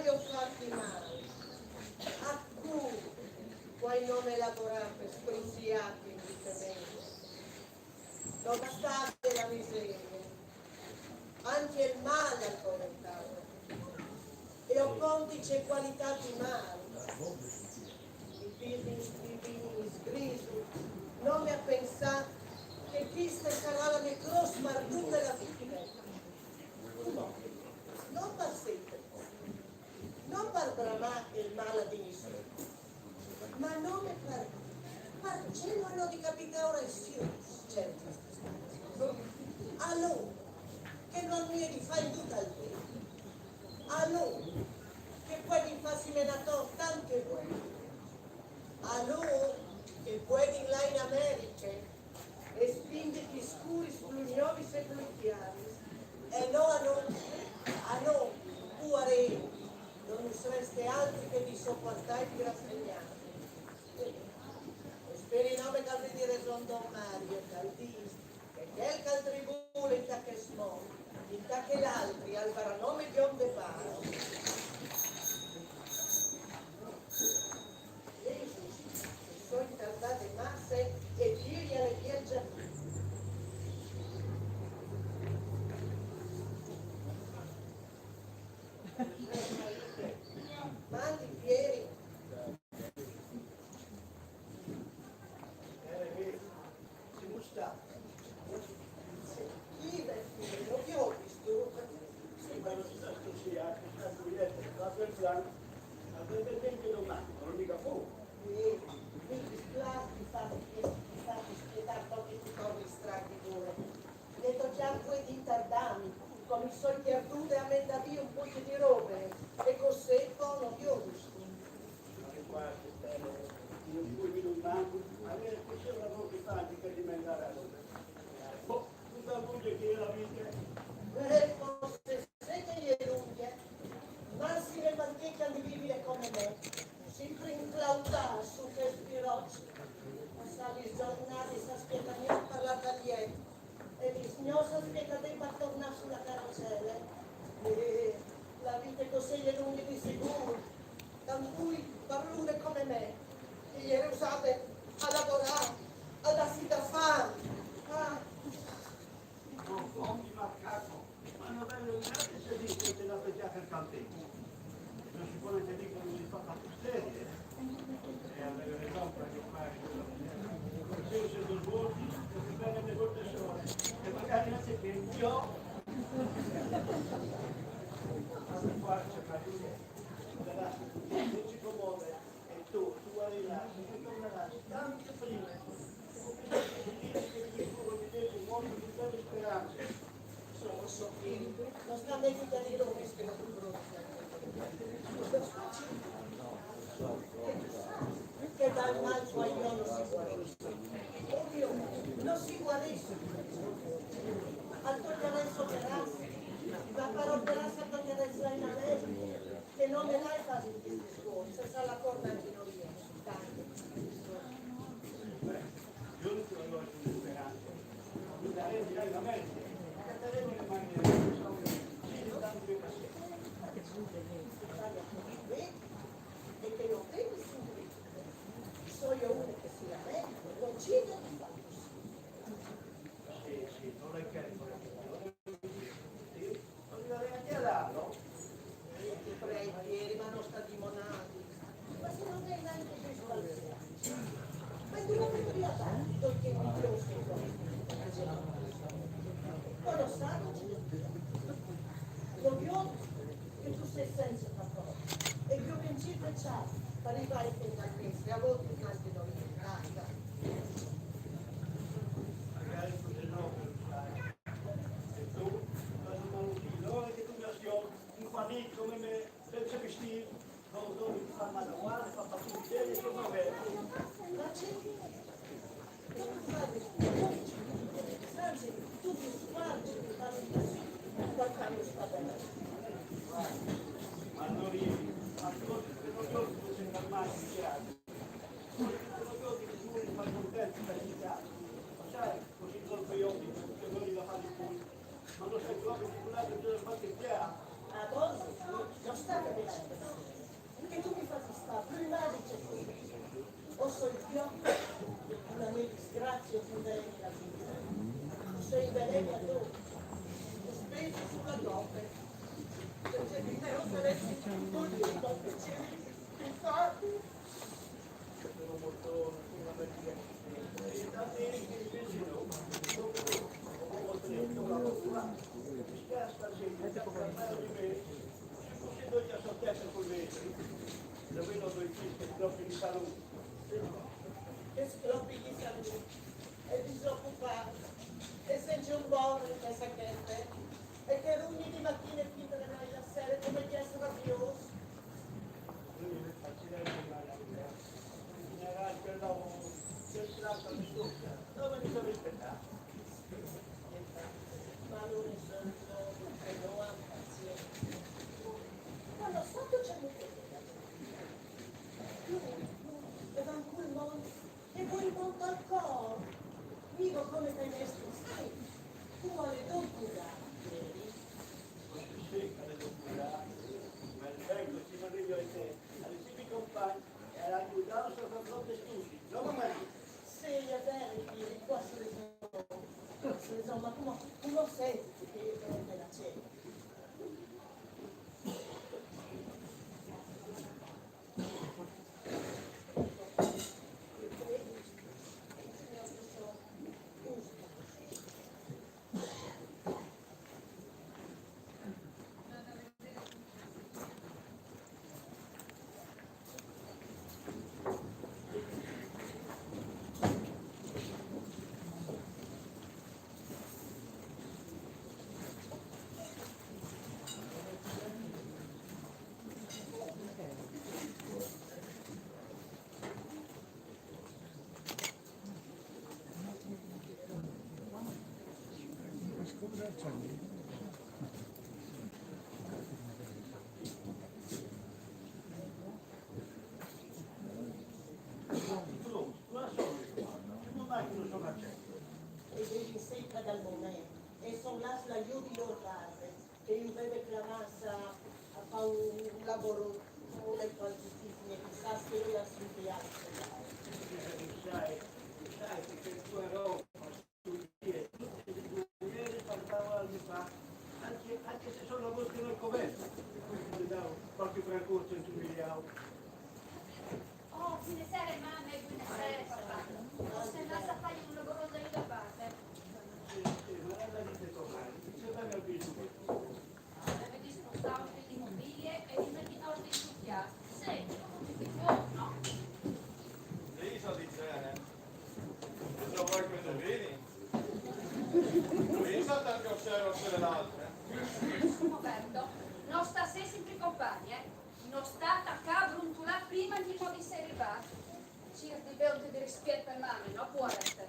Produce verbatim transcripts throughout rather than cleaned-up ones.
Io fatti male. A cui puoi nome lavorare per stroziarti in vita mia? Non bastava la miseria, anche il male al portava. E ho conti c'è qualità di male. Il business, il business griso, non mi ha pensato che questa sarà la mia grossa marluna la vita. No, non passate. Non par bramà il male di nessuno, ma non me par, par ce non ho di capitare ora il sio, certo. Allora, che non mi è di fare in tutto il tempo. Allora, che poi di farsi menatore tante volte. Allora, che poi di là in America e spinge i scuri sulle nuove securitarie. E no, a no, a no, cuore, non us resta altro che di sopportare e di rassegnarsi. E speri nome che al vedi ragione don Mario, che al dis, che quel che al tribula in che mondo, in che l'altri, al varrà nome di onde pace. Gesù, sono tardate masse e Dio gli ha le piogge. Mandi Pieri. Siamo stati. Sì, beh, sì, lo vi ho visto. Sì, ma non si sa se sia, se sia Giulietta, ma per plan, ma per esempio domani, non mica fu. Sì, mi dispiace di farti, di farti aspettare qualche ritorno strano di voi. Detto già due di tardami, con i soldi perduti a me da via un po' di robe, e così poi non vi ho visto. Ma che qua, che bello, non puoi più un manco, avere così una cosa di fare, che diventare la roba. Boh, tutta la luce che era vita. Eh, forse sì che è lunga, ma si ne mancheca di vivere come me, sempre inclautà su questi rocci. Passare le giornate, si aspetta mia per la taglietta. E il Signore si aspetta te per tornare sulla carrozzella. Eh, la vita è così è lunga di sicuro. Tanto voi parlone come me, che ieri usate a lavorare, a darsi da fare. Ah. Con pochi macaco, ma non bello il grande servizio che la già per campegno. Non si può neanche dire che non si fa più serie, eh? E avere ragione per fare questo. Se usa due voti, si prende le volte sole, e magari anche che io. Ma se qua c'è Maria, non si commuove, e tu, tu guarirai, tu tornerai, tanto prima. Io ti dico che ti giuro di te, un mondo di belle speranze. Sono soffrendo, non sta meglio da dire un rischio da pubblico. Che dal mal guaglione si guarisce. Oddio, non si guarisce. Al toglierei il suo terrazzo, ma per operarsi al toglierei il suo inalè, che non me l'hai fatto in questo scuolo, se sa la corda anche noi. Tanto. Io non ti voglio aggiungere speranze. Mi darei di dare la mente, che te devo le mani nelle mani, sì, tanto io così. E che non vedi, signore? Sono io uno che si lamenta, non ci devo fare così. Sì, sì, non è che non è che non è così. Non arriverei neanche a darlo. Ti prego, Pieri, ma non sta dimonando. Ma se non hai neanche più sbagliato. Ma tu non mi devi dare, perché mi piace. Conosciamoci. Lo vedo che tu sei senza qualcosa. E più che in città c'è, arrivare fino a questo, a volte anche noi. Dai, dai. Magari così no, per usare. E tu, la settimana, l'ora che tu mi ascolti, un panino come me, senza vestire, non devo far male a guardia, fa fatto vedere che va bene. Ma c'è, tu non fai vestire, anzi, tu ti sguardi di fare un vestito, per farlo sta bene. Ma non ridi, ma tu non ti sei mai dichiarato. Così colpo io, che non li va a fare più. Ma non sei proprio sicurato che lo fate chiaro. A voi, non state vedendo. Che scloppi di salute e disoccupato e senza un buono in questa gente e che rugni di mattina e finta di mai la sera come chi è rabioso. Lui mi faceva il male a me. Generale, quel lavoro, quel tratto di zucchero, dove mi sono rispettato? Ma lui mi sono risolto che non ha pazienza. Ma lo so che c'è molto bene. Lui, lui, e va in quel mondo e voi in mondo al coro. Dico come te ne sai, tu vuole dopo da ieri. Sì, che le dopo da, ma il vento ci vorrebbe a te, alle sivi compagni, e ha aiutato sotto fronte tutti, non come me. Sì, è vero, i qua se le sono, se le sono, ma come, come senti che prende la cena? E devi sempre dal momento, e sono là sulla io di loro parte, che io vedo che la massa fa un, un lavoro, un lavoro di altissimo, chissà se io la sento. Sai, sai che per tua roba, tutti i giorni, tutte le maniere, parlavo al mio padre, anche, anche se sono lavori che non coperti, gli davo qualche franco, centomila euro. Oh, buonasera mamma e buonasera papà. Ho sempre lasciato fare un lavoro da io da parte. Sì, sì, ma la dite domani, se va a capire. Avete spostato per l'immobilie e il venditore di succhià. Sì, come ti buono? Lì so di genere. Lo so poi come vedi? Lì so tanto osservo quelle l'altre. Roberto, non sta se sempre compagni, eh? Non sta attaccare a brontolare prima di modo di se arrivare. Circa di bere un tè di rispetto per mamma, no, poveretta?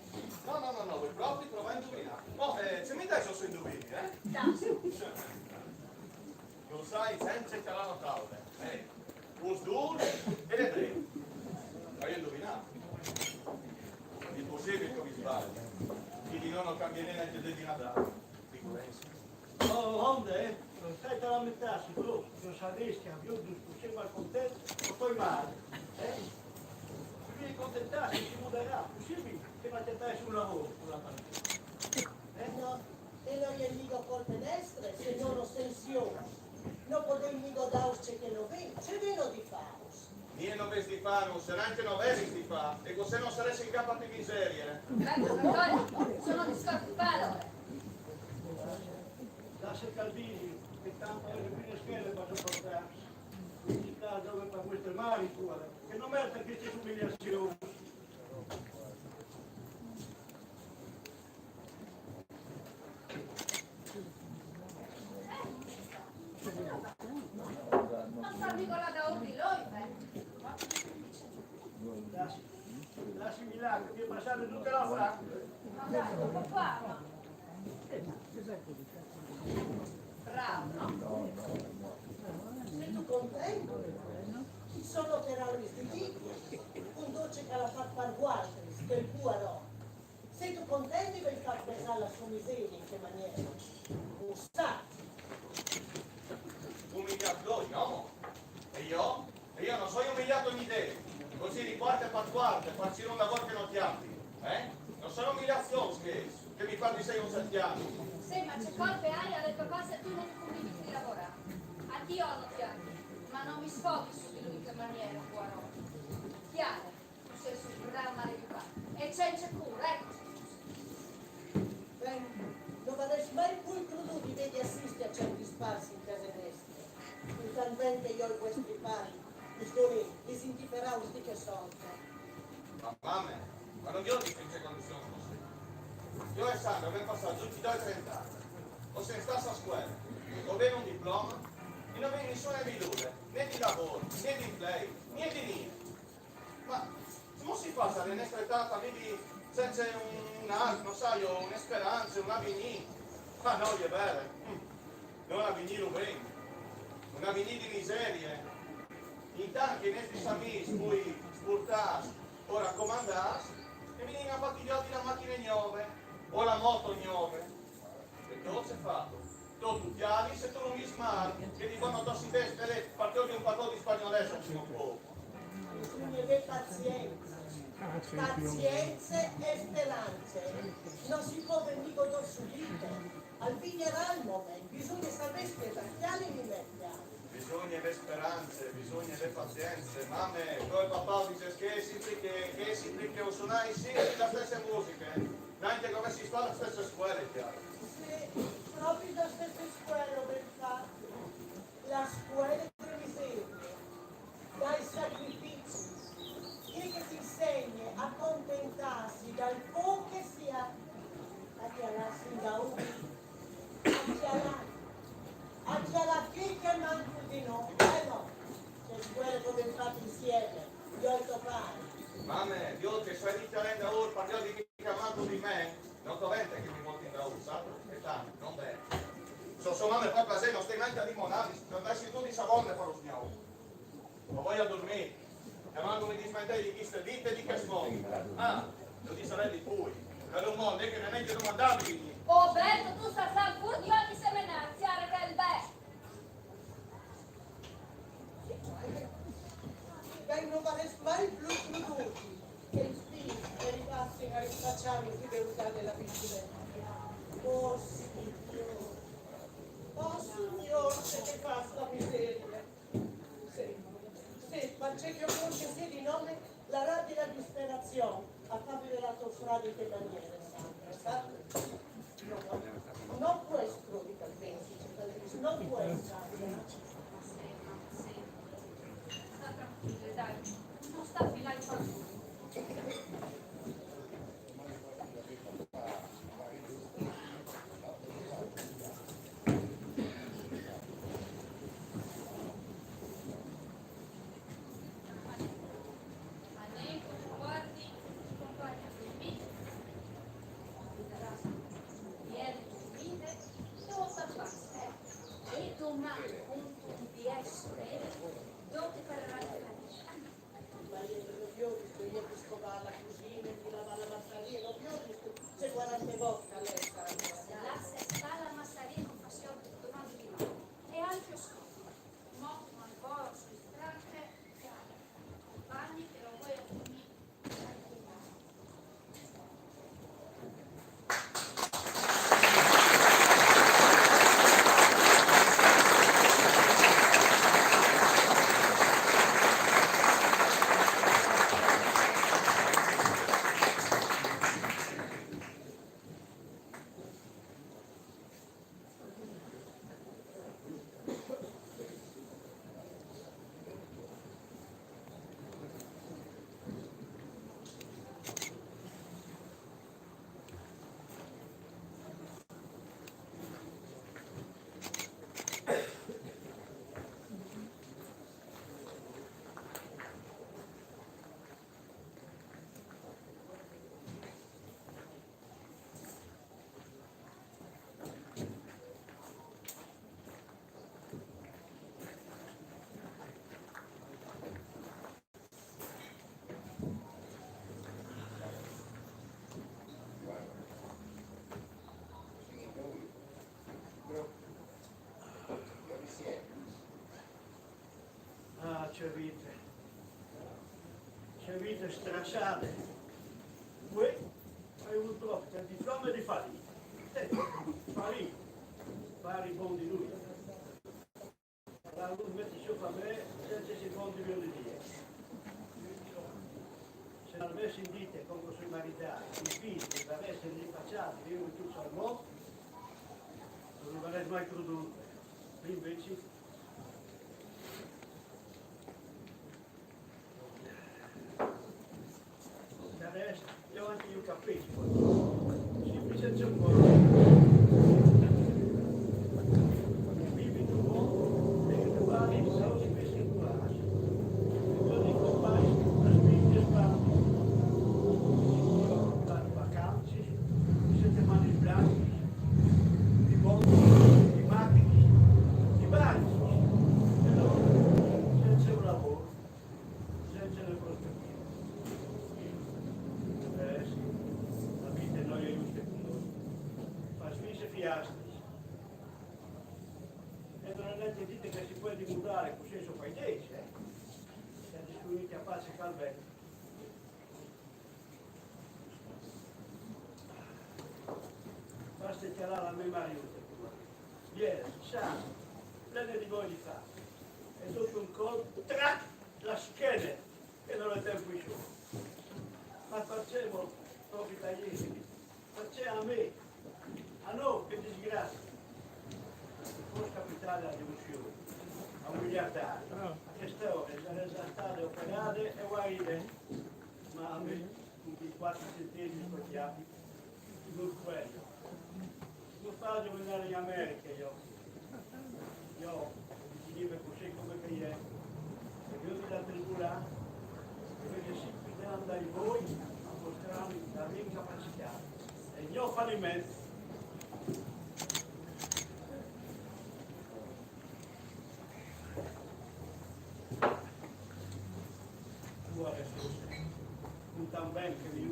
No, no, no, no, voi proprio provate a indovinare. Ma, eh, se mi dai solo indovini, eh? Dai. Lo sai, senza calare tavole. Eh, un due e le tre. Hai indovinato? È impossibile che mi sbagli. Chi di noi non cambia neanche il dì di Natale. Figurarsi. Oh, onde, eh? Non stai a lamentarsi, tu, non saresti a più discussione al contento, o poi male, eh? Lui contentarsi, si muderà, così mi, che mi accettasse un lavoro con la partita. Eh? No, e non è mica colpe nestre, se non ostensione. Non potete mica darci che lo vedi, c'è meno di fare. Mie no vês di fâ, no sarà che no vês di fâ, e così no sarês in capo a te miserie. Ecco, Antonio, sono discorsi di palo. Lascia Calvini, che tanto è più schele per sopportarsi. In ogni caso, dove per questo male, pure, che non merita queste umiliazioni. Ma sta Nicola da Orbi, lui, beh. Lasci, lasciami là, che passare tutta la fra. Ma dai, dopo qua, ma... Bravo, no? Sei tu contento? Sono per Aris di Tigri, un dolce che l'ha fatto per guardare, quel cuore. Siete contenti che vi fa pesare la sua miseria in che maniera? Un sacco. Umiliato, no? E io? E io non sono umiliato ogni dì. Così di quarte per quarte, per un lavoro che non chiampi, eh? Non sono umiliazioni che, che mi fanno sei o sette anni. Sì, ma c'è colpe aia del papà se tu non ti convinci di lavorare. Addio, non chiampi. Ma No mi sfoghi su di lui in che maniera, Poirot. Chiaro, tu sei un gran maleducato. E cence cura, ecco. Ben, no varès mai plui crudût di vedi assissi a certi sparsi in case nestre. Intant ben che jo i vuestri pari, i sdolêts, i sintì per auti che sorte. Ma mame, ma no viodis in ce condizions che o soi? Jo e Sandra o vin passât ducj i doi trenta agns. O sin stâts a scuele, o vin un diplome, e no vin nissune vidude, ni di lavôr, ni di implei, ni di nient. Ma cemût si fâs a la nestre etât a vivi cence un, un alc, no sai, une sperance, un avignî? Ma no, e je vere. Mm. No un avignî lu vin. Un avignî di miserie. Intant che i nestis amîs, plui sburtâts o racomandâts, e vignìn a fâti viodi la machine gnove, o la moto gnove. E tu ce fâstu? Tu, tu cjalis e tu lungis mâl, che di bon no tu si dest, parcè di un pacot di spagnolesis, no po. Bisugne vê pazience. Pazience e sperance. No si pò vê migo dôs subite. Al vignarà il moment, bisugne savê spietâ, cjale e mette. Bisugne vê sperance, bisugne vê pazience. Mame, tu e papà o disês chest simpri che, chest simpri che o sunais simpri la stesse musiche, eh? Nancje che o vessis fat la stesse scuele, cjale. Sì, propit la stesse scuele o vin fat. La scuele dai miserie, dai sacrificis, chê che ti insegne a contentâsi dal pôc che si à, a cjalâsi indaûr, a cjalâ, a cjalâ finché mancul di nô, eh no, ce scuele che o vin fat insiemi, jo e to pari. Mame, jo che o soi di cjalâ indaûr, parcè di che mancul di me, no covente che mi puartin indaûr, sâstu? E tant, no ben. Se, se no mi fâs plasê, no stei nancje a dimonâ, no dai tu di savonde par usgnâ. O voi a durmî, che mancul mi dismentei di cheste vite e di chest mont. Ah, lu disarès di plui, che lu mont, che no è nancje domandâ di vignî. Oh, Berto, tu stâs lâ fûr di ogni semenâ, cjale, che il bel. Ben, no varès mai plui crudût che i fîs a rivassin a rinfacjâmi chê brutade la vite. Oh Signôr, oh Signôr, ce che e fâs la miserie. Sì, sì, parcè che o cognossi di nome la rabie e la disperazion a fâ viodi a to fradi in chê maniere, Sandra, sâstu? No, no pues crodi che al pensi ce che al dîs, no pues, Sandra. Sta trancuile, dai, no sta filâ il pancul. Ma jo no viodistu, jo o viodistu la cusine, di lavâ la massarie, no viodistu ce cuarante vot che al è, Sandra? Se lasse stâ la massarie, no fâs domande di nô. E ancje o scopri. Mo, mo ancora o soi stanche, compagni, però voi a dormî. Ah, ce vite. Ce vite straçade. Vuê o ai vût propit il diplome di falî. Eh, falî. Pari bon di lui. Tra Metto su per me, senza secondi di ordine. Se non avessi dito con cui sono maritato, i figli, mi avessero rifacciato, io tutto al mondo, non avrei mai creduto. Invece, del resto, io anche io capisco. Semplice, c'è un po'. Vivi tu, devi fare, se non si pensa in coraggio. Io dico, vai, la spinge, sbatti. Io vado vacanze, sette mani sblanchi, di moto, di macchine, di bagni. E allora, se c'è un lavoro, senza le prospettive. Eh sì, la vita non è giusta con noi. Fa spese fiaschi. E non è detto che si può dimurare così sopra i denti, eh? Siamo disponibili a pace e calma. Basta che la mia Mariuccia, ieri, sa, prende di voi di fare. E dopo un colpo, trac, la scheda, che non è tempo in su. Ma facciamo proprio tagliere, facciamo a me, a no, che disgrazia. Può capitare la delusione a un miliardario, a quest'ora sarebbe già state operate e guarite, ma a me, con quei quattro centesimi sbagliati, non quello. Non faccio andare in America io. Io mi dico così come che è. E io ti la tribulare, perché si qui andai voi a mostrarmi la mia incapacità e il mio fallimento. Allora, un tan ben che mi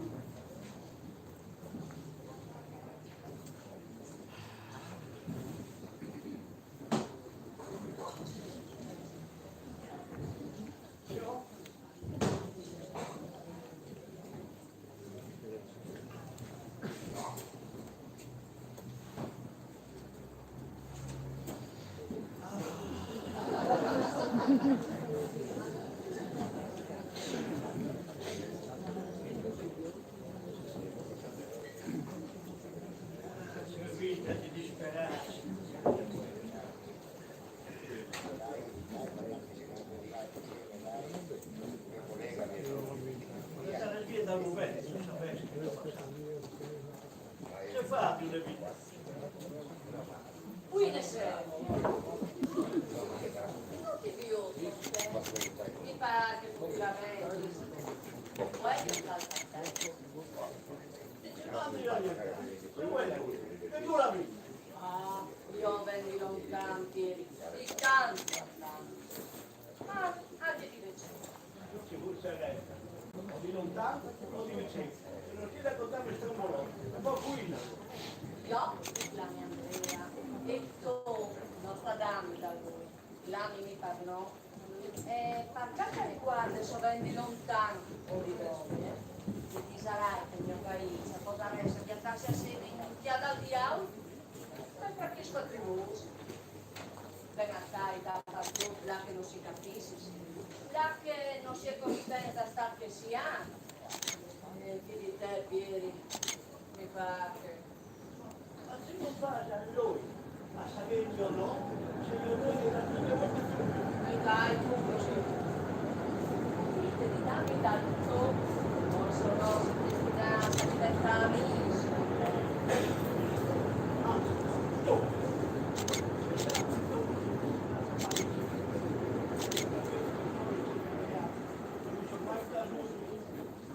Che fa più le vite? Qui ne siamo. Non ti dico, mi pare che tu la vedi. Poi che fa il fantastico. Dice, no, mi voglio andare. Dove vuoi andare? Che tu la vedi? Ah, io vengo lontano, Pieri, di tanto a tanto. Ma anche di vicino. Ci vuole serena. O di lontano o di vicino. Se non ti raccontare questo amore, un po' qui. Io, la mia Andrea, e tu, non sta dando da lui. Là mi parlò. Eh, per ciò che riguarda se vien di lontano o di vicino, ti disarai che il mio paese potrà essere piantarsi a sedi in un chiaro al diavolo, per far che squadrivosi. Ben, a carità, partout, là che non si capisce, sì. Là che non si è contenti a star che si ha. E chi di te, Pieri, mi fa che... Ma se non parla lui, ma sapete o no, se io non era tutte volte più. E dai, tu così. Dite di darmi dal tuo, non sono si destinati a diventare amici.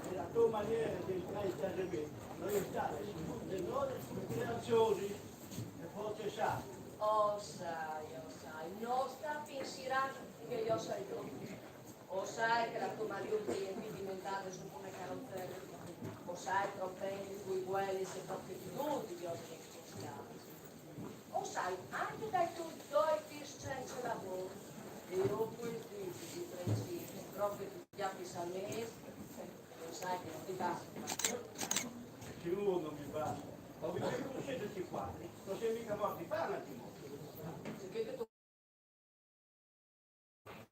Nella tua maniera di entrare in casa mia, non è stata sicura di noi, ansiosi, e forse sa. Oh, sai, oh, sai, non sta pensare che io sai tutto. O sai che la tua Mariuccia è diventata su come carrozzella. O sai, troppo bene, i tuoi guai, se tocchi tutti i giorni in questa casa. O sai, anche dai tuoi due figli senza lavoro. E io quei figli di principio, proprio ti chiappi salmese, lo sai che non ti basta. Sicuro non mi basta. Ho visto che tu sei tutti quanti, non sei mica morti fame, ti morti. Perché tu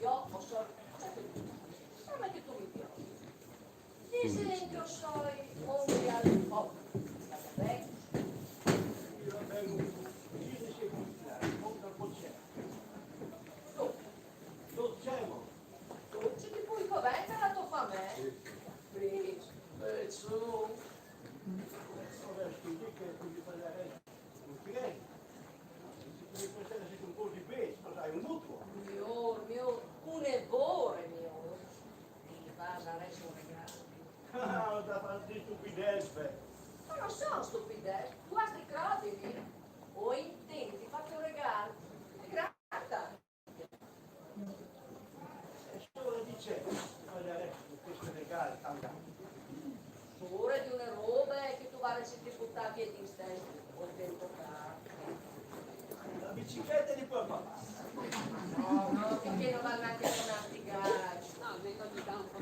Io ho solo... Come che tu mi piaci? Dice che io sono un... Oh, vabbè. Io vengo, io ne seguo il conto al concerto. Tu, tu siamo. Tu ci ti puoi coventare la tua famiglia? Please. Eh, su. Ora sto lì che ti parlare con Pirelli. Ti puoi pensare se tu un po' di bene, cosa hai un mutuo? Mio, mio, un errore, mio. Ti va a dare un regalo. Ah, da fare di stupidezze. Ma non sono stupidezze, tu hai credimi. Ho intenti, fatti un regalo. Grazie. E solo dice, ma adesso questo regalo, tanto. Pure di una roba che tu varresti di buttare via di stesso, o tempo fa. La bicicletta di papà. No, no, perché non va neanche con Antigaggi. No, vengo ogni tanto.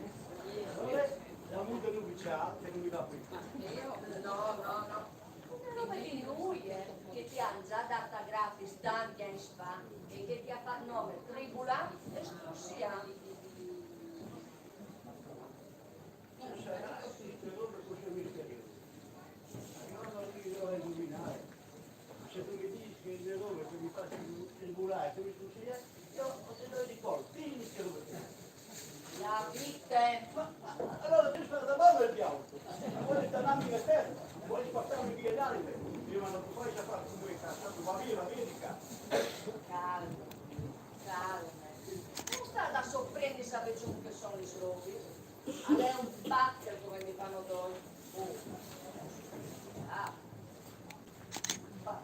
Allora, la muta ufficiale che non mi va più. Io? No, no, no. Una roba di lui, eh, che ti ha già dato gratis tanti anni fa e che ti ha fatto nome tribulà e strussià. Sarà tutte robe così misteriose. No, non ti devo illuminare. Se tu mi dici che le robe che mi faccio tribulare, che mi strussià, io ho bisogno di colpi, dimmi che robe che... La vita. Ma, ma allora tu stai da mano del diavolo. Vuoi tornarmi a terra? Vuoi portarmi via l'anima? Io ma non ti puoi fare come cazzo, va via, va via di qua. Calma, calma. Non sta da sorprendere se vedo che sono i soldi. Allora è un batter come mi fanno due. Oh. Ah. Ma,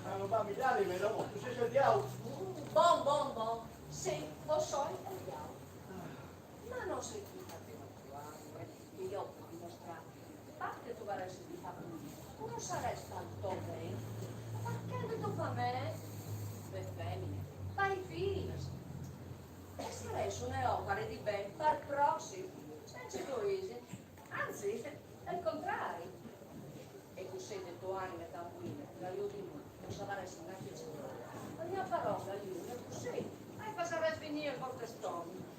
ma non va a Milano, me lo, tu sei il diavolo. Bon, bon, bon. Sì, lo so, è il diavolo. Ma non sei tu che ti trovi, eh, che io ho dimostrato. Parte tu varresti di fare, tu non saresti tanto bene. Ma perché tu fa me? Per femmine, per i figli. E saresti un'opera di ben per prossimo, senza egoismo. Anzi, è il contrario. E così le tue anime tambuine, la io di noi, non saresti neanche sicuro. La mia parola, io, è così. Hai passato a finire con te stomaco.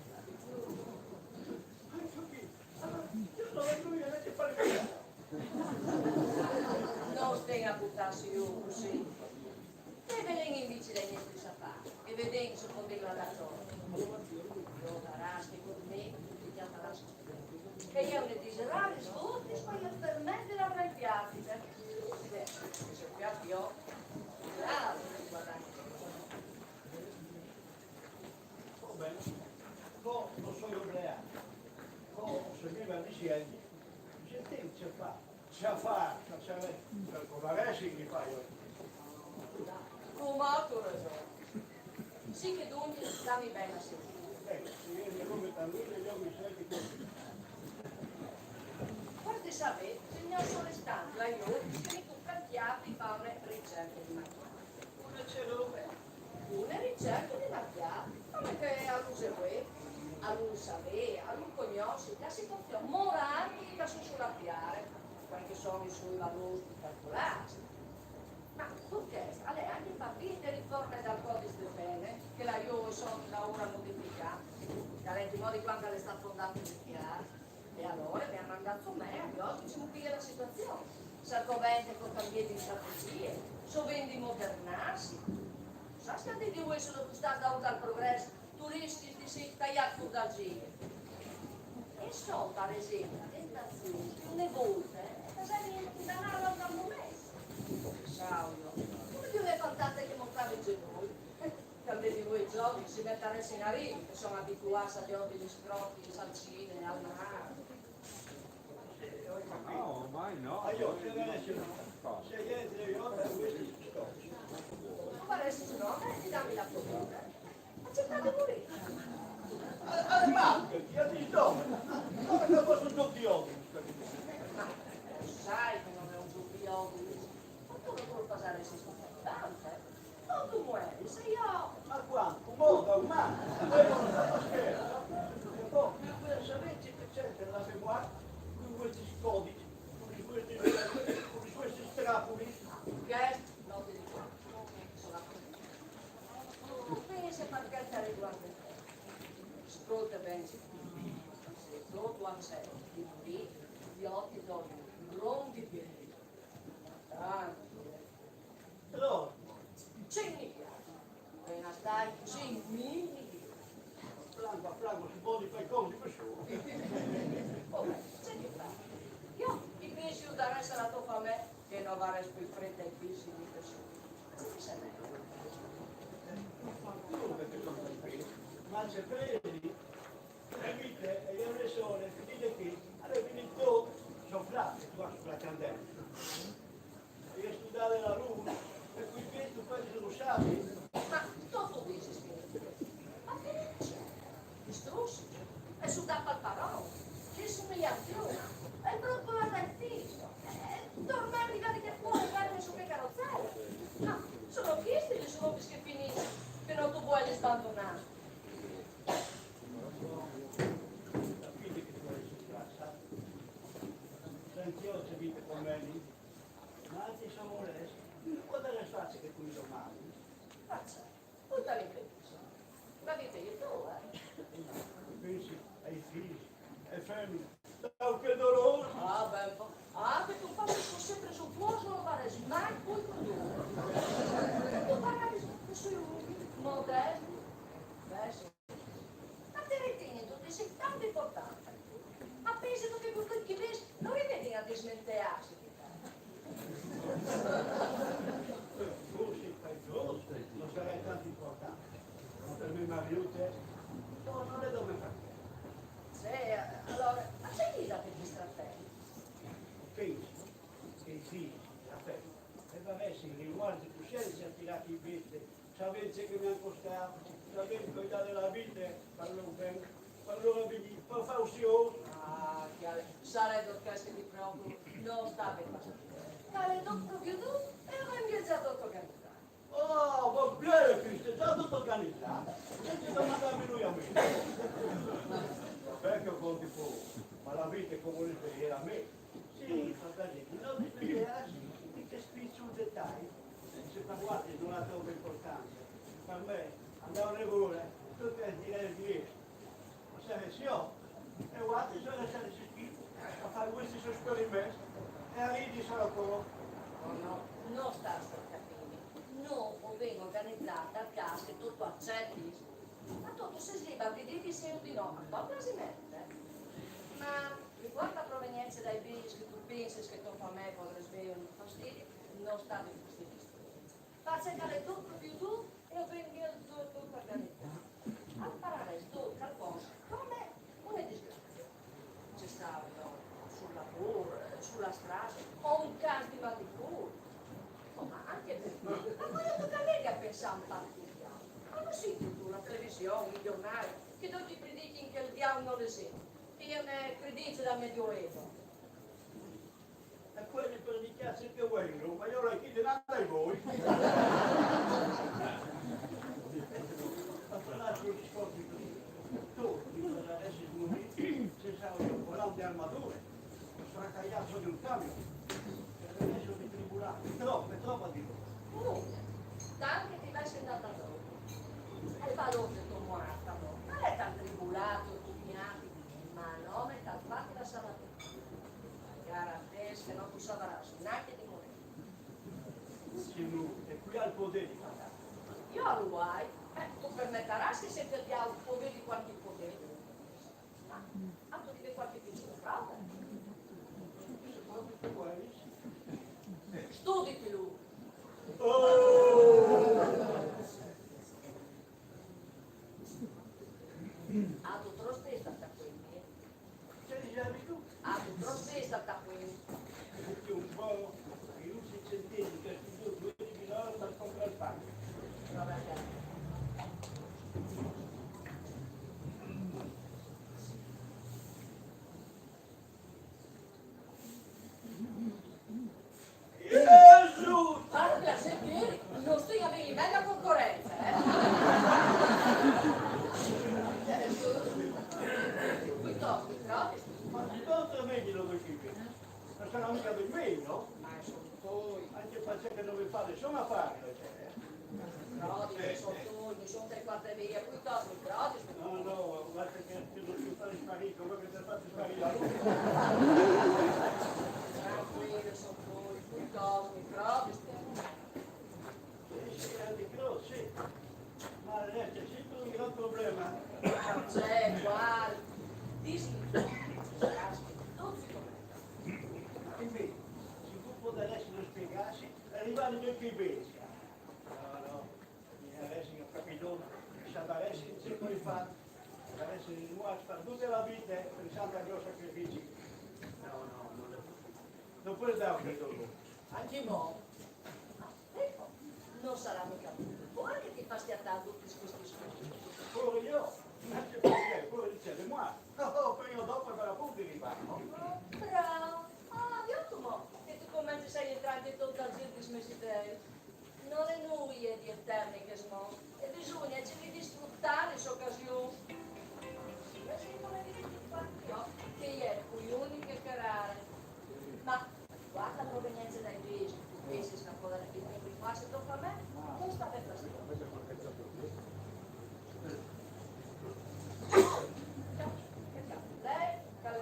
Non stai a buttarsi giù così. Te velen invece dai miei sapà e veden se podeva la torta. Lo farasti con me, ti chiamarà. E io ne diserà risvolti, poi io per me te l'avrai piattita. Beh, se piatti io, bravo, guarda. Va bene. Go, non sono ubriaco. Go, se mi va dicendo, se te ce fa, ce fa, ce fa, per come adesso gli fai io. Come tu ragione. Sì che dunque stammi bene a sentire. Ecco, se io mi come tanto, io mi sento così. Savê, signôr sorestante, là jo, che mi toca il cjâf di fâ une ricerche di materiâl. Une ce robe? Une ricerche di materiâl, come che a lu se vuê, a lu savê, a lu cognòs, la situazion morâl che a son su la tiere, cuant che a son i soi valôrs di calcolâ. Ma chest al è ancje par vê de riforme dal codis de pene, che là jo o soi in daûr a modificâ, che al è di modi cuant che al è stât fondât il dichiâr, e alore mi à mandât sù me, a viodi cemût che e je la situazion. Se al covente che o cambiìn di strategjie, se o vin di modernâsi. Sâstu che al dì di vuê, se no tu stâs daûr dal progrès, tu riscjis di jessi taiât fûr dal zîr. E soi, par esempli, a tentazion che une volte, eh, o fasevin un danâr al moment. Pensavo jo, come di une fantaste che mostrave i zenoi. Che al dì di vuê i zovins si metaressin a ridi, che a son abituâts a viodi lis crotis al cine, al mâr. No, ormai no. Ma jo, se vedessi, se io entro io, per questi discorsi. Ma varessistu nome di dâmi la tua vita? Acetâ di murî. Al è mât, ti à dit dome. Come che fos un zûc di obilis. Ma, eh, sai che no je un zûc di obilis. Ma tu no tu lu fasaressistu tante. No, tu mueris, e jo. Ma cuant? Cumò, daurman? Eh, no, no, scherzi. E po, ma quela savêso che al è la memorie, cui vuestris codis, cui vuestris, cui vuestris trapulis. Chest no ti dico. Sono a... Tu pensi, par chel che al rivuarde te. Scolte ben, se tu tu acettis di murî, jo ti doi un grum di piedi. Tant. Alore, cent miliards. Vegno a stâi cent mil miliards. Franco, Franco, si pol fâ i conti par solo. Oh, ce ti fâs? Jo i pensi a dâ a la tô famee, che no varès plui frete ai fîs di nissuni. Ce ti serve? Ma ce pensi? La vite e je une sole, finide chi, al è finît dut. Soi frat, che tu âs la candele. E je studade la lûs, e cui piedi tu fâs lu savi. Ma tu tu disis che... Ma che disis? Distrussi, e sudâ pal paron, che umiliazion, e brutto l'arrestito, e tornâ a rivâ che fuori, ferme su che carrozzelle. Ma sono chisti lis robis che finìs, che no tu vuelis bandonâ. Capite che tu âs la strada. Senti, io se vite conveni, ma altri sono onesti, no podarès fâ ce che tu mi domandis. Faccio, puttane che dico. Ma che te, tu, eh? Pensi ai figli, ai femmini, dau che dolore. Ah, ben, po-, ah, che tu fâs cusì presuntuoso, no varès mai plui cun lu. Tu parlavis cusì modest. Beh, sì. Ma ti ritienit tu di jessi tant impuartant? Ma pensistu che cui che o vês no i vedi a dismenteâsi di te? Forsit par lôr no sarès tant impuartant, ma par me marît, no, no le dome par chel. Sì, alore, ma ce ise che ti straten? Pensi che i fîs, la femine, a varessin riguart di cussience a tirâ chi viste, savint ce che mi àn costât, savint che o ai dât la vite par lôr ben, par lôr avignî, par fâ usiôs. Ah, cjale, sarès dut chest che ti preocupe, no sta ben fastidi. Cjale, dut propiu dut, e o vin viagjât dut organizât. Oh, va ben, chest al è za dut organizât. Cence domandâmi lui a mi. Va ben che o conti pôc, ma la vite, come o dîs, e je la mê. Sì, fratelli, no dismenteâsi di chest piçul detai. Se par vualtris nol à trope impuartance, par me, andâ a lavôr, dut al è di lis. O sarès jo, e vualtris o sarês chi a fâ i vuestris esperiments e a ridi solo cun... No, no, no sta sorcapîmi. No o vin organizât dal câs che tu tu acetis. Ma tu tu sês libar di dî di sì o di no, a to plasiment. Ma riguart a provenience dai bîs che tu pensis che tô famee a podarès vê un fastidi, no sta dâ fastidis. Parcè che al è dut propiu dut e o vin viagjât dut organizât. Al pararès dut calcos come une disgrazie. Ce savio, sul lavôr, su la strade, o un câs di mâl di cûr. Oh, ma ancje ben. Ma cuant tu che a pensâ un pôc di diaul? Ma no sintîstu la television, i gjornâi, che ducj a predichin che il diaul nol esist, che e je une credince dal Medioevo? E poi mi prendi cazzi che vuoi, ma io la chiudo là dai voi. Ma tra l'altro, scordi, tu, mi adesso morire senza un volante armature, sono cagliato di un camion, per adesso mi tribulate, troppo, troppo di voi. Comunque, tanto che ti vai andata dopo. E il valore del tuo morto, non è tanto tribulato, tu pianti, ma no, me tal fatti la salata. Magari a te, se no tu savaras neanche di morire. Signor, e qui ha il potere di fare. Io lo guai, eh, tu permetterai che se ti diamo il potere di qualche potere. Ma anche di qualche piccolo frate. Studi più. Oh! Ah, tu trosti sta qui. C'è di già tu? Ah, tu trosti sta qui. Tutti un po', i luci centesi, che tutti due di loro per comprare il pane. Vabbè, Gesù! Parla, se vedi, non stai avendo bella concorrenza, eh? Piuttosto, però, ma piuttosto meglio lo così, non sarà mica per me, no? Ma sono tuoi. Anche perché non mi fa nessun affare, cioè, eh? Però, dico, sono tuoi, non sono tre quarti mia, piuttosto, però, dico, no, no, guarda che ti ho fatto sparire, quello che ti ha fatto sparire a lui. Tranquillo, sono tuoi, piuttosto, però, dico, sì, sì, anche però, sì. Ma adesso c'è sempre un gran problema. C'è, quale? Dici, tutti come. Invece, se tu puoi adesso non spiegarsi, arrivare noi qui in Belgica. No, no, mi adesso ho capito, saprei se come fa, adesso il nuovo sta tutta la vita pensando ai loro sacrifici. No, no, non è possibile. Non puoi dare un titolo. Anche mo. Ecco, non sarà mica voi che ti fa schiattare tutti questi scusi. Pure io, anche perché pure il cielo è morto. Oh, prima o dopo farà pure di riparare. Bravo. Ah, io tu mo, che tu cominci a entrare in tutto il giro di smesitei. Non è nulla di eterno che smo, e bisogna cercare di sfruttare l'occasione. Invece come dire, che è più unico che raro. Ma guarda la provenienza dai paesi, tu pensi sta cosa che ti qua se tocca a me, non sta per fastidio. Lei, caro.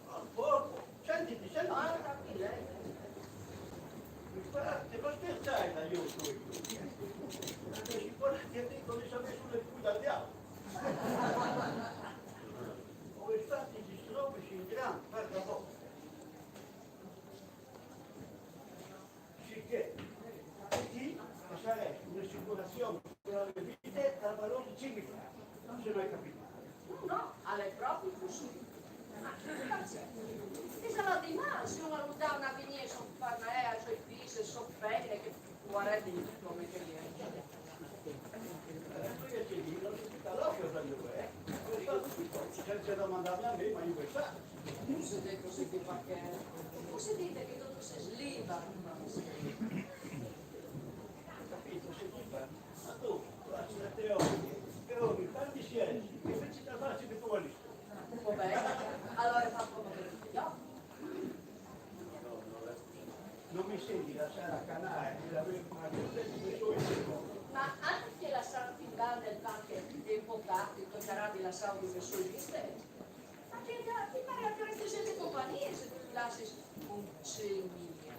Oh, porco, sentiti, sentiti. Ah, tranquillo, eh. Mi fa, ti fa scherzare da io, tu. Perché si può che dico di sapere sulle pute al diavolo. Ho infatti gli stropicci in grande, guarda poco. Sicché qui ci sarà un'assicurazione per la vita dal valore di cinque franchi. Non se mai capito. No, no, è proprio così. Ma, e sarà di male se uno ha avuto una vigna su Parnaea, sui pisi, su pelle, che guarda di tutto come che viene. Senza domandarmi a me, ma io voi fare. Non si dice così perché? Non si dice che tu sei libero, ma non sei. Ho capito, sei libero. Ma tu, lasci la teoria, teoria, tanti silenzi, che invece da farci che tu vuoi. Va bene, allora fa come che dico io. Non mi senti lasciare a canale, di avere una gente di questo tipo. Ma anche la San Filban del Parque dei Bocati toccherà di lasciare un verso il mistero. Ma che ti pare a trentesette compagnie se tu lasci un cenile?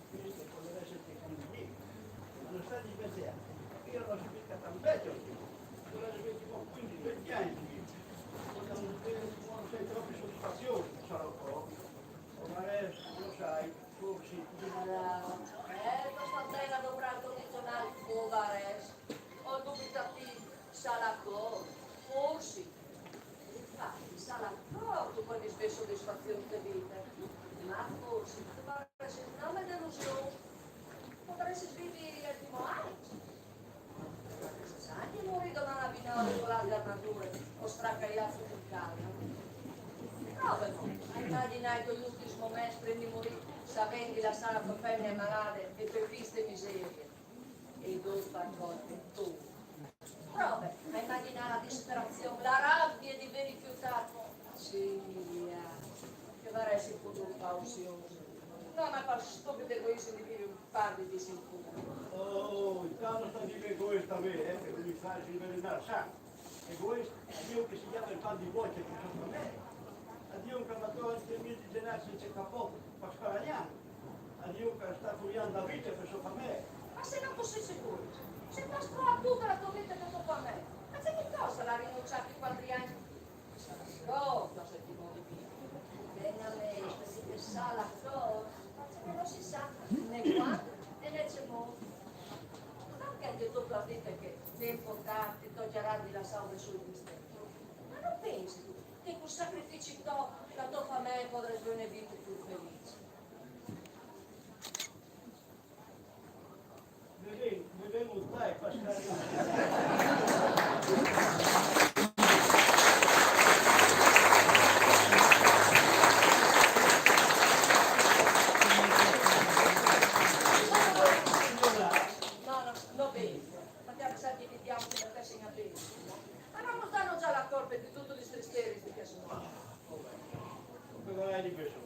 Questo può essere che con me, ma non sta divertendo. Io non sono mica tan vecchio, io. Io adesso ho quindici, venti anni. Quando non sei troppo soddisfazione. situazion de vite. Ma forsit tu paresis no me delusion, podaressis vivi el primo an. Sani, mori doman a binòvi co las armaduras o stracaià su in casa. Prove mo a imaginà i toi ultims moments prima di morì, savent di lassà la to femina malade e i toi fis de miserie. E dopo ancora tu. Prove a imaginà la disperazion, la rabie di vedi rifiutà. Sì, mia, che varessi podù fà usius. No, ma par stupid egoist di vivi un par di dis in cura. Oh, intant sta dime egoista a me, eh, che mi fasi invelenà el sangue. Egoist, a Diu che si gnape el pan di boce par so famee. A Diu che al ma tol el mes di genar sensa capot par sparagnar. A Diu che al sta fuiant la vita par so famee. Ma se no fossi siguro, se tu âs provà tuta la to vita par to famee, ma ce ti costa la rinuncià a chi quatri agns? Sarà sicur, no se ti mori. Ven a me, se ti sa la cosa, ma ce che no si sa né quand e né cemût. Parcè che tu ti disi che l'important al è tocjarà di lassâ un bessôl di te. Ma no pensistu che cul sacrifici to la to famee e podarès vê une vite plui felice? Me ven, me ven un tai, Pascal. No, no, no penso. Ma ti sa che ti diamo che te sei una bella. Ma no nos dano già la colpa di tuti lis tristeris di chê sora? Come mai di questo?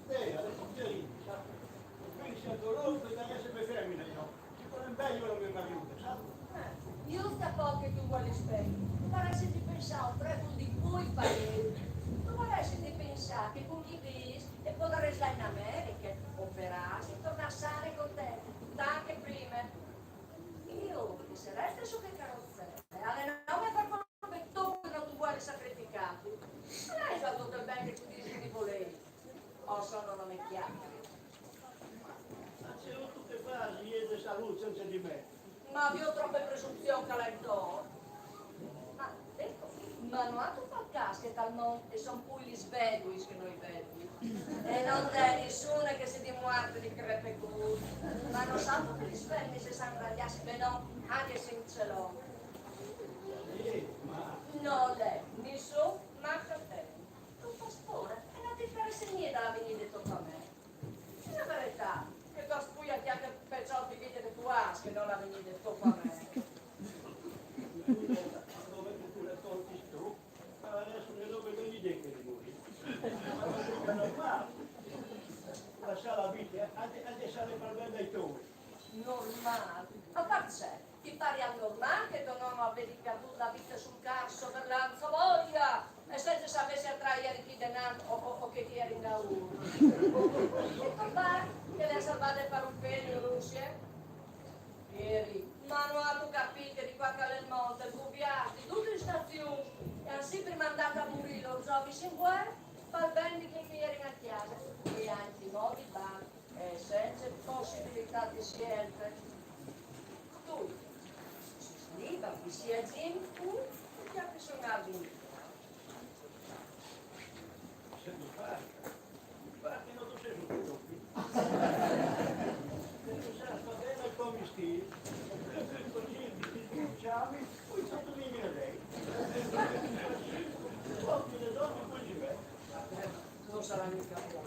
Eh, adesso ti dico, sa? Quindi sia dolore, da essere femmina, no? Ci vuole un bello la mia mariuta, sa? Eh, just a pôc che tu vuelis ben, tu varessis di pensâ un precul di cui parês. Tu varessis di pensâ che cun chi vês e podarês lâ in Americhe, operâsi, tornâ sani e contenti, tant che prime. Jù, che se reste su chê carozee, al è nome par colpe tô che no tu vuelis sacrificâti. Al è za dut il ben che tu disis di volê. O sono nome chiare. Ma ce vûstu che fâs, jê de salût, sensa di me? Ma viôt trope presunzion che al è intor. Ma, eco, ma no âstu fat câs che tal mont a son plui lis veduis che no i vedui? E no 'nd è nissune che si dimuarte di crepecût. Ma no sâstu che lis feminis a san rabiâsi benon ancje sensa l'om? Eh, ma... No al è nissun marchatemi. Tu fâs pôre e no ti interesse nuie dal avignî de tô famee. Dî la veretât, che tu âs plui a cjacare pes cjocs di vite che tu âs che no l'avignî de tô famee. Scusa, dove tu le conti tu? Ma adesso le robe non gli dico di morire. Ma non è normale. Lasciare la vita, eh, ha de, ha de essere per bene dai tuoi. Normâl? Ma parcè? Ti parial normâl che to nono al vedi pierdût la vite sul cjâf sot la Lanzovoia, e sensa savê se a trâ i eri chi denant o, o, o chei chi a eri indaûr? E to pari, che le à salvade par un peli in Russie? Pieri, ma no âstu capît che di cuant che al è al mont i buviarts di dutis lis stazions a àn simpri mandât a murî i lôr zovins in vuere, pal ben di chei che a jerin a cjase, e ancjemò di banc, e sensa pussibilitât di sielte. Tu sês libar di sielzi cui tu cjatis a vivê. Se no fâs, parcè no tu sês un pedofilu. Se tu sâs fâ ben il to mistîr, tu, tu, tu, tu, tu, tu, tu, tu, tu, tu, tu, tu, No sarà mica bon.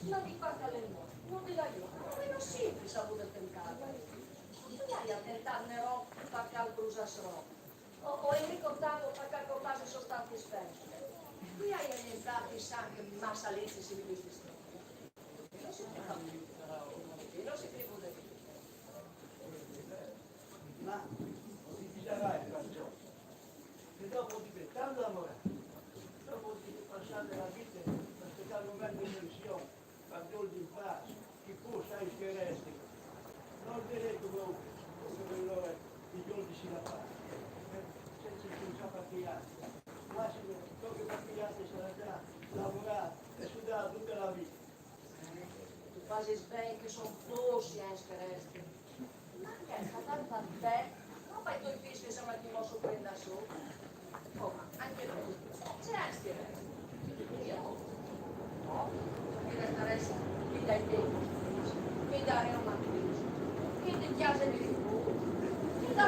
Ma di cuant che al è mort, no di là jù, no vino simpri savût tentâ. Tu i aial tentât Neron par che al brusàs Rome? O, o Enrico ottavo par che al copàs lis sôs tantis feminis? Tu i aial aientât i sanchis Massalezzi, Silvestri, Stromboli? No si può capî. No si può capî. Ma ti disarai, Francesco, che dopo di tanto amore, dopo di passare la vita a aspettare il momento di pensione, par dôrli in pâs, chi pûr, sai ce che resti. No al è dret, come, come lôr, di dôrli la pâs, sensa pensâ par chei altris. Massime, tocje par chei altris, sarà za lavorât e sudât dute la vite. Tu fasis ben che a son dôs i agns che a restin. Ma chest al va par te, no pai tôi fîs che a son ancjemò sot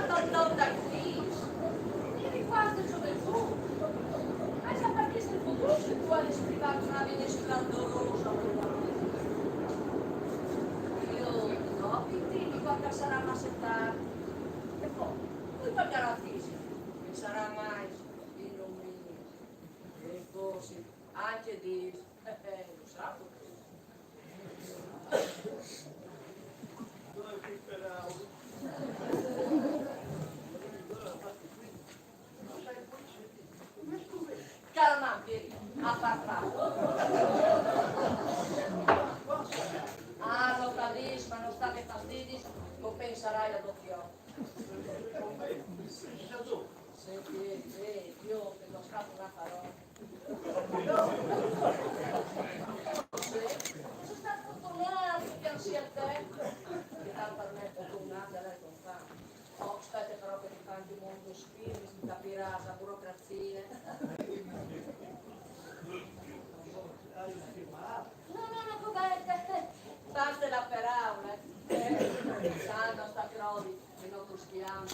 Madonna Cristo, mi riguarda gioventù. Ma già perché se tu si può scrivere una vita splendorosa. Io no, quindi quando sarà una settimana. E poi, poi pagarà fisica, che sarà mai, io non mi... E forse anche di... Eh, lo sa, Calma, Pieri, ha parlato. Ah, lo capisco, ma non state fastidi, lo penserai a doppio. Senti, eh, io che non scappo una parola. Sì, sono stato fortunato che non sia te. Che tanto per me è fortunata, lei con fame. Oh, aspetta però che ti fa anche molto spirito, capirà, la burocrazia. No, no, no, vabbè, basta la parola. Eh, sa, non sta crodi, che non cruschiamo.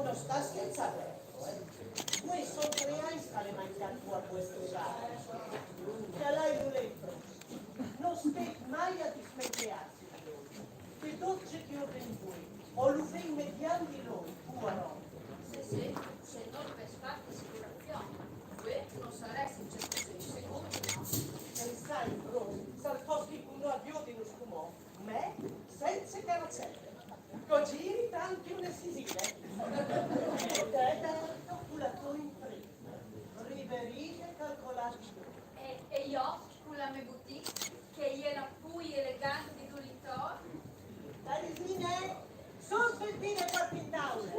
No sta scherzar, eh. Vuê son tre agns che al è mancà a cuest lugar. Che al à lu lì. No stait mai a dismenteâsi di lui. Che dut ce che o ven vuê, o lu ven mediant di lui, puar om. Sì, sì, se nol vess fat la assicurazion, vuê no saressin cusì sigûrs, no? Pensait, Bruno, se al fos chicun no a viodinus cumò, me, cence carocele, che o giri tant che une sisile. E te, cu la tô impresa, riveride, calcolade. E, e jo, cu la mê boutique, che e je la plui elegante di dut l'intor. Parisine, su, sveltine, porte in taule.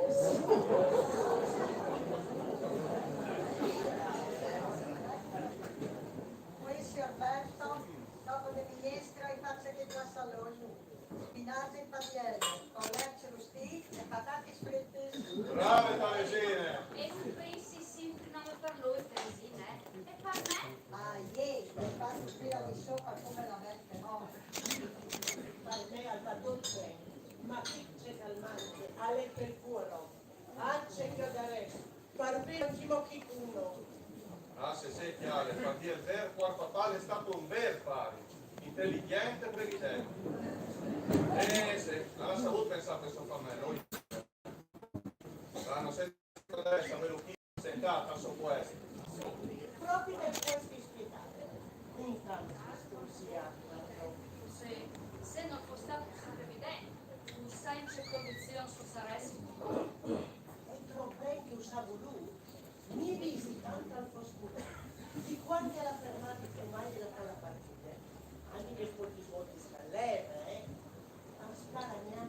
Vuê, siôr Berto, dopo de minestre, o ai fat chest salogn. Spinaze e pariele, colerç rustît e patatis fritis. Brave, Teresine! E cumprensii simpri nome par lui, Teresine, eh? E par me? Ah, jê, e par cuspî li sora come la vecje mort. Par me al va dut ben, ma chel che al mancje al è chel puar om. Ancje chel che al resta, par me ancjemò chicun no. Ah, sì, sì, cjare, par dî il vêr, puar papà al è stât un vêr pari, inteligjent e prevident. Eh, sì, al à savût pensâ a sô famee, lui. Ah, no sai se al à savût chi sentât a so puest. Propit in cuest spital, cun tant che al scrusìa, se, se nol fos stât cusì prevident, no sai in ce condizions o saressin. E trop ben che us à volût, mi visitant al fos curât, di cuant che al à fermât di fumâ e di lâ a la partide, a mi mi è fûr di voltis che al leve, eh, a sparagnâ,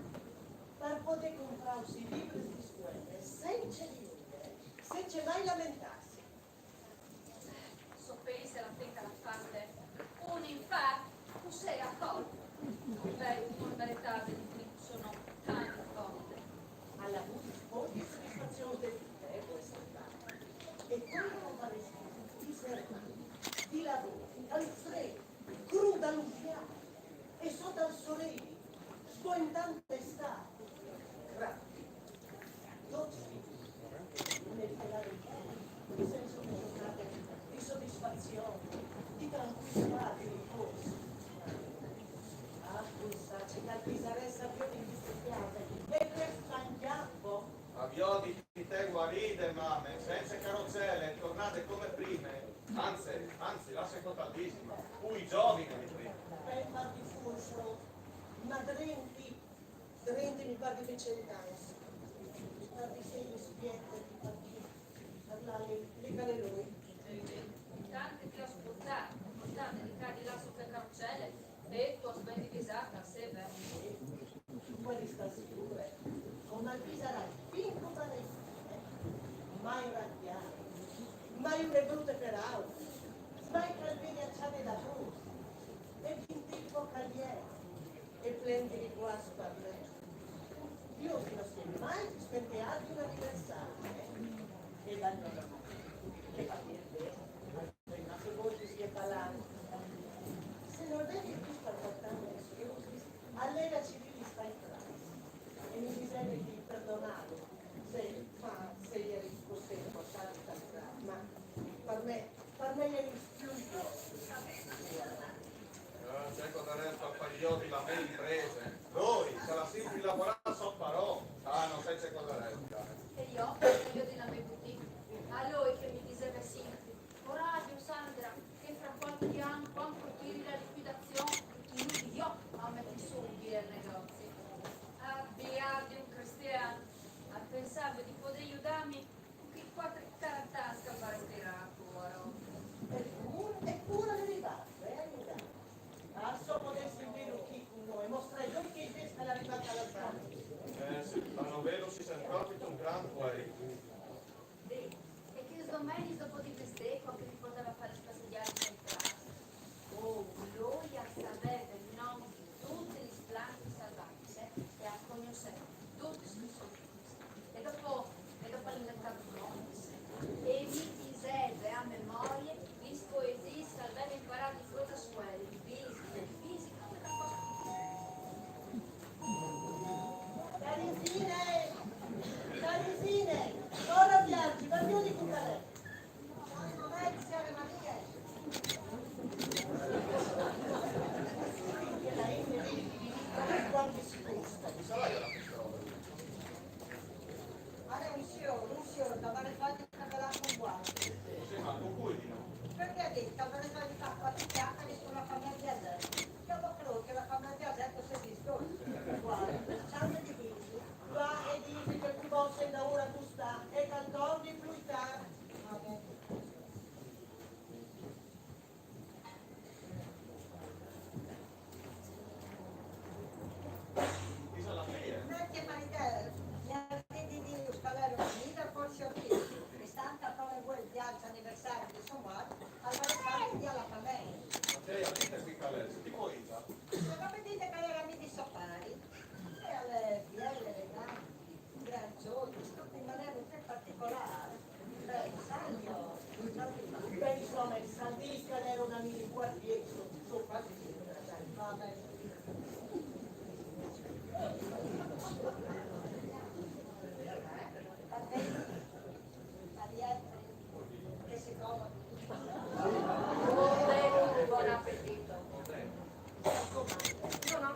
par podê comprâus i libris di scuele, cence di lui, eh, cence mai lamentâsi. Se o pensi a la fin che al à fat, un infart, cussì a colp. Beh, nol meritave di finî cusì tant di volte. Al à vût poche sodisfazion de vite, eh, vuê, e cuant che al à rischît di sermâ, di lavôr, al frêt, crût dal unvier, e sot al soreli, sboentant d'Istât. Crac. Dut finît. Une fialade di senso di sodisfazion, di trancuilitât, di ripôs. Ah, pensâ ce che al pisarès a viodi in cheste cjase, e chest mangjâ po. A viodi te guaride, mame, cence carocele, tornade come prime. Anzi, anzi, lasse che tal disi, plui zovine di prime. Beh, ma di fûr, ma drenti, drenti mi par di vê cent agns. Mi par di sei spiete, di par di parlâ li, li che al è lui. Tant che ti âs purtât, purtât di ca di là su chê carocele, e tu âs ben divisât, sì, ben. Puedis stâ sigure, come al pisarà fin cun parecjie, eh? Mai rabiât, mai une brute peraule, mai che al vedi a cjale da bûs, e gjentil che al è, e plen di riguarts par me. Jo no mi soi mai dismenteât di un aniversari, eh? E dal nome, e va ben, ma che voltis che parlâ. Se nol vês vist par cuant agns, al era cirît li stai frâts, e mi diseve di perdonâlu, se, ma se i eri cusì portât tal grâf, ma par me, par me i eri plui grossis. Ah, ce che o darès par fâ jo di la mê imprese. Lui, che al à simpri lavorât sot par om. Ah, no sai ce che o darès, cjare. E jo, jo di la mê boutique. A lui che mi diseve simpri: Coragjo, Sandra, che fra cualchi an, cuant che o tiri la liquidazion, jo o meti sù un biel negozi. Ah, biel di un cristian, al pensave di podê judâmi cun chei cuatri carantans che al varès tirât, puar om. Epûr, epûr al è rivât, eh, a judâ. Ah, se o podessin vêlu chi cun nô, e mostrâi a lui chei bêçs che al è rivât a lâ. Eh, sì, ma no vêlu si sent propit un grant guarît. Sì, e chês domenis dopo di mesdì, cuant che mi puartave a fâ lis passegjadis in prât. Oh, lui al saveve il non di dutis lis plantis salvadis, eh, e al cognosseve dutis chês sôs. E dopo, e dopo al inventave novis. E mi diseve a memorie lis poesiis che al veve imparât di fruts a scuele, di fisica, di fisica. Teresine! Teresine! Allora, un signore, un signore che aveva fatto il cavallo con guanti. Sì, ma con cui di no? Perché ha detto che aveva fatto quattro chiacchiere sulla famiglia Zerbi. Io credo che la famiglia Zerbi si è distorta. Guarda, cerca di dirgli, va e digli che tu possa da ora tu sta e che al torni più tardi. Perché Maritè, la vedi di Scalero Unita, forse ho detto, è stata proprio quel viaggio anniversario di sua madre, allora sta via la famiglia. Ma te la vita qui, Calè, ti vuoi? Ma come dite che era mi di sopari? E alle bielle, le grandi, granzioni, tutti in maniera un po' particolare. Beh, sai io, beh, insomma, il San Cristian era una mini quartiere, sono quasi sempre, dai, va bene. Va bene. Che si comoda. Buon appetito. Io no.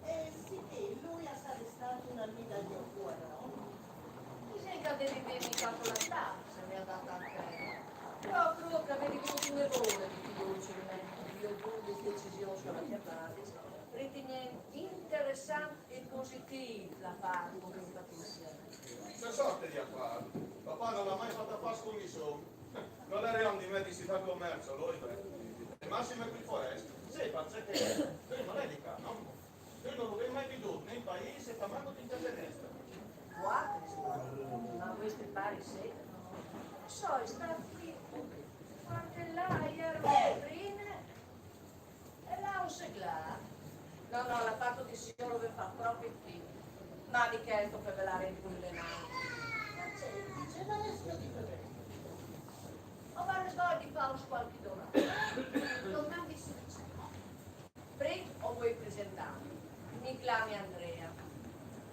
Eh, sì che lui ha stato una guida di cuore, no? Dice che avevi dedicato la stanza, mi ha dato a te. Però credo che avevi avuto un errore di fiducia, io tu di decisione sulla mia parte, ritenendo interessante e positiva la parte con Patrizia. Che sorte di affare? Papà non l'ha mai fatto affare con nessuno. Non era un di me di città commercio, lui, beh. E massimo qui foresta. Sì, perché lui non è di qua, no? Io non lo vedo mai più né in paese, ma manco in casa nostra. Guarda, ma questi pari sì. So, è stato qui, qualche là, ieri o prima, e là un seglato. No, no, la parte di signore vi fa proprio qui. Ma di che sto per velare in cui le mani? Ma c'è, dice, ma adesso dico bene. Ho bisogno di fare qualche domanda. Domandi su. Prego, o voi presentarmi. Mi clami Andrea.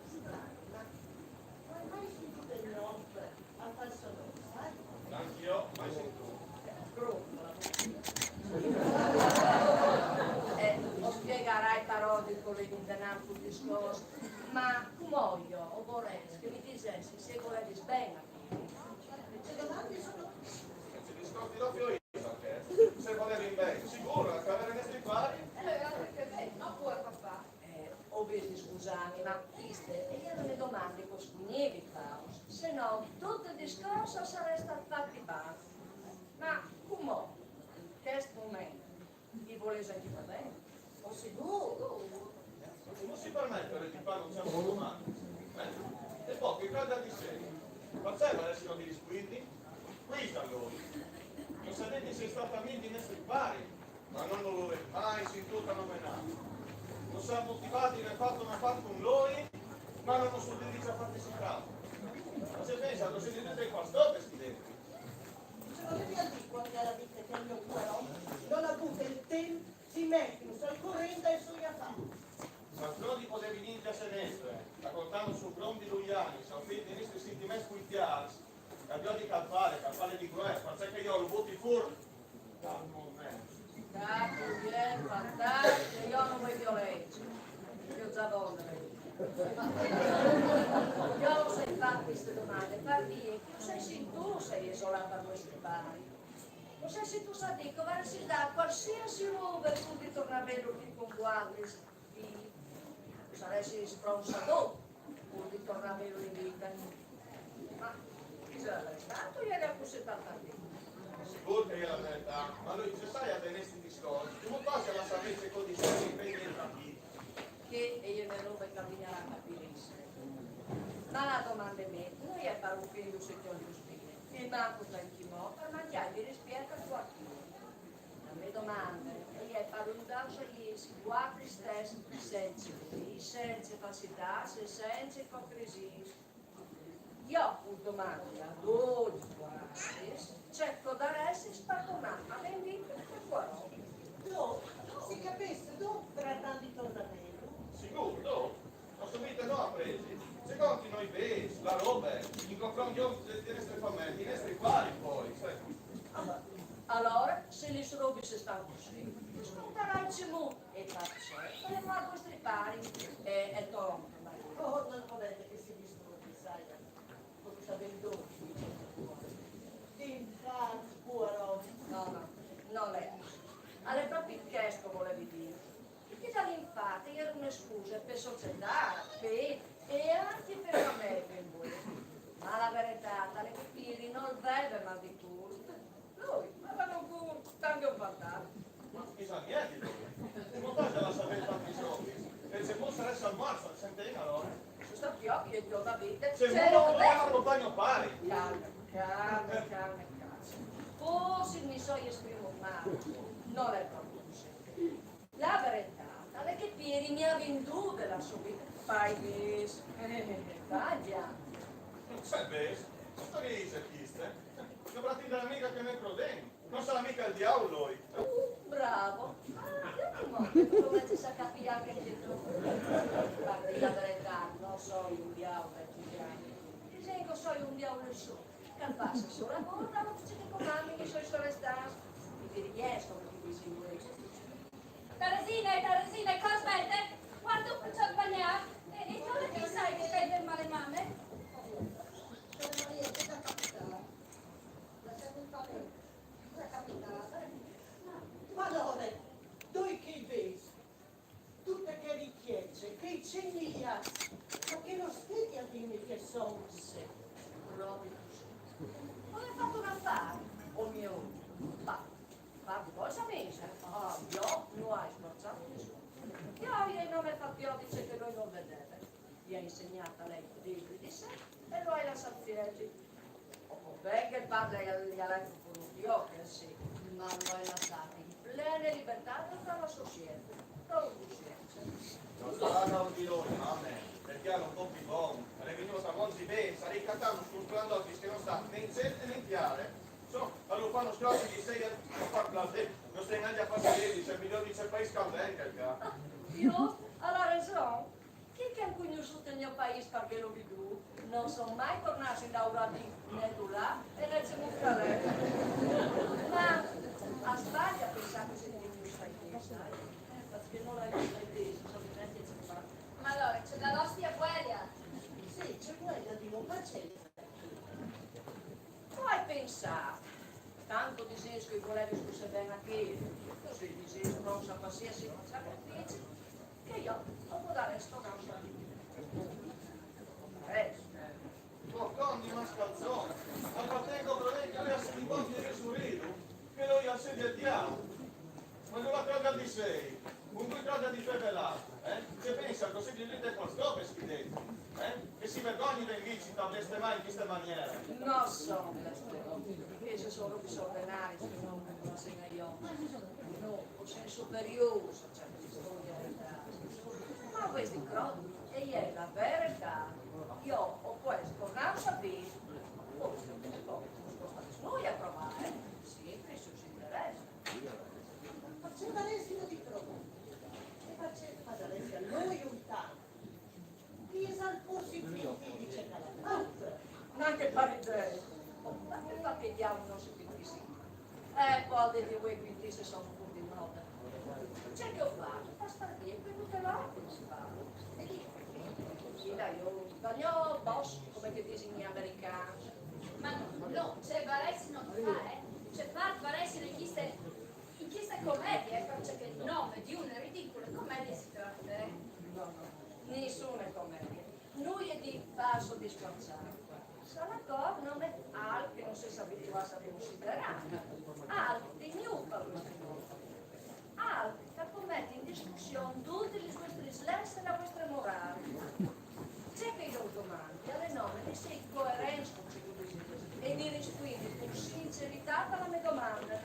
Strano, ma non ho mai sentito il nome a falso nome, sai? Anch'io, mai sentito. Pronto, la Eh, o spiegherai però di colleghi denaro sul discorso, ma come io, o vorrei che mi dicessi se volete bene. Le domande sono... Se discorsi dopo io, perché se volevi bene, sicuro, la scalera nei pari. Eh, anche che bene, no pure papà. Eh, o vedi, scusami, ma queste e erano le domande che scugnevi, Klaus. Se no, tutto il discorso sarebbe stato fatto di base. Ma come? Che momento? Ti volete anche per bene? Oh, sicuro! Come si permette di fare un certo domande? Eh? E poi che cosa di sé? Perché adesso non mi rispondi? Qui sta lui. Non sapete se è stata mia di nostri pari, ma non lo vedo mai sentito nominare. Non sa motivati nel fatto una fatto con lui, ma non lo so dirci a partecipare. Ma se pensa, non si deve fare storia, studenti. Se volete dire quando era vita che il mio cuore non ha avuto il tempo di mettere un sol corrente ai suoi affari. Ma non gli potevi niente a sinistra, eh. Raccontando su grandi luiani, se offende i nostri sentimenti culturali, e abbiamo di calpare, calpare di groe, perché io lo butti fuori dal momento. Tanto bien, fantastico, io non voglio violenza. Io già voglio. Io ho sempre fatto queste domande, per dire che non sei tu sei isolata da questi pari. Non sei se tu sai che versi da qualsiasi roba pur di tornare a vedere qui con guardis, saresti spronsato pur di tornare a vedere in vita. Ma chi sarà stato ieri a così tanta gente? Sicuro che è la verità, ma lui ci sai a tenersi discorsi, tu non passi alla sapesse con i soldi per niente a chi. Che e io ne roba che bisogna capire. Ma la domanda è me, noi è per un figlio se ti ho giusto. E manco tanti mo, per mangiare di rispetto a qualcuno. La mia domanda è per un danzo di quattro stessi, senza, senza falsità, senza ipocrisia. Io ho domanda, dodici, quasi, cerco da essere spartonata, ben dito che qua. No, si capisse, tu, per tanti tornatelli. Sicuro, no? Ho subito no a presi. Secondo noi, beh, la roba, in confronto di, di nostre famiglie. e lis robis a stan cussì. Scoltarai cemût e parcè, farês a vuestri pari e, e Tom. Oh, non volete che si disturbi, sai, con sta bel dolce, dice. Infatti, puro. No, no, nol è cussì. Al è propit chest che o volevi dî. Che tal infat e jere une scuse pe societât, pe e, e ancje pe famee, pe vuê. Ma la veretât al è che Piri nol veve mâl di cûr. Lui al veve un cûr tant che un fantasme. Ma scuse, Mieti, come fâstu a lasâ fâ a sti robis? E se o sarès muart, sintìn alore. Soi stât jo che o ai cjodût la vite. Se ce no, robe? Al compagn pari. Calme, calme, calme, calme. Forsit mi soi esprimût mâl. Nol è propit cussì. La veretât al è che Piri mi à vindût la sô vite pai dîs. Eh, sbaliât. Sai ben, sta vite cheste, eh? Sopratuto la mia che no je crudente. No sarà mighe il diaul, lui. Uh, bravo. Ah, jo ti mostri che tu comencis a capî ancje tu. Par dî la veretât, no soi un diaul, eh, Giuliano. Disìn che o soi un diaul sô, che al fâs il so lavôr, dal che o comandi ai siei sorestants. I dirigjents, come che a disin vuê. Teresine, Teresine, cos, spete, guarde un pôc il bagnât. E, e dulà che o sai che o ai il mâl di mame? Maria, ce capita? Lasciami fare. Cosa è capitato? Ma alore, dulà che o vês dute chê ricjece, chei cent miliarts, ma che no stedi a dîmi che a son propit cussì. Come, fâ un afâr, o mio? Ma, ma voi sapêso, ah, jo no ai sfuarçât nissun. Jo o ai nome fat viodi ce che lui nol vedeve. I ai insegnât a lei libri di se e lu ai lassât sielzi. O ben che il pari al, al à cugnussude, sì, ma lu ai lassât in plene libertât di fâ la sô sielze, cun cussience. No sarà da un di lui, mame, parcè che al è un pôc pì bon. Al è vignût a mont di ben, al à ricatât un splendôr che no sta ni in cîl ni in tiere. Insome, al lu fâs un scrocc di soi, par plasê, no stoi nancje a fâ sintî, ce milions di paîs che al ven, chel ca. Just, al à reson. Chei che a àn cognossût il gno paîs par vêlu viodût, no son mai tornâts indaûr a dî né dulà e né cemût che al è. Ma al sbalie a pensâ che o sedi vignûts a Paîs, sai? Parcè che no lu ai vist, no sai nancje ce che al fâs. Ma alore, ce bele ostie vuelie! Sì, ce vuelie, digo, parcè? Poi pensâ, tant che o disês che o volevis cussì ben a chei, cussì o disês, no, a fâ cualsisei sacrifici, che jo o podarès tornâ a fâ. Eh. Oh, Toni, ma scalzon, ma par cui che o crodìn che lui al sedi bon di risurî, che lui al sedi il diaul. Ma dulà che al crôt di sei, cun cui crôt di febelâ, eh? Ce pense, cussì di lui te fâs trope schifece, eh? E si vergogni di vegni a bestemâ in cheste maniere. No son bestemie, chescj a son robis ordinaris, che no mi conossês jo. No, o soi superiôrs a ciertis cjustis. Ma cheste crôt e je la veretât. Jo o pues tornâ a savê, forsit no costa nuie a provâ, eh? Simpri se us interesse. Parcè varessino di provâ? E parcè che al varès lui un tant? Chi isal pussibil di dî ce che al à fat? Nancje par idee. Ma che fâs che jo no si pentìs? Eh, po, al dì di vuê i pentîs a son un pôc di mode. Ce che o fâs, o fâs par vê, par dute la robe che si fâs. E chi, chi, chi, dai, jo, dal gno boss, come che a disin i americans. Ma no, no, ce varessino di fâ, eh? Ce fat varessino in cheste, in cheste comedie, eh, parcè che nome di une ridicule comedie si trate, eh? No, no, nissune comedie. Nuie di fâl sodisfâ. Sarà che o met alc che no sês abituâts a considerâ. Alc di gnûf par vuestri ocj. Alc che al met in discussion dutis lis vuestris lets e la vuestre morâl. Ce che jo us domandi al è nome di sei coerents cun ce che o disês e di rispuindi cun sinceritât a la mê domande.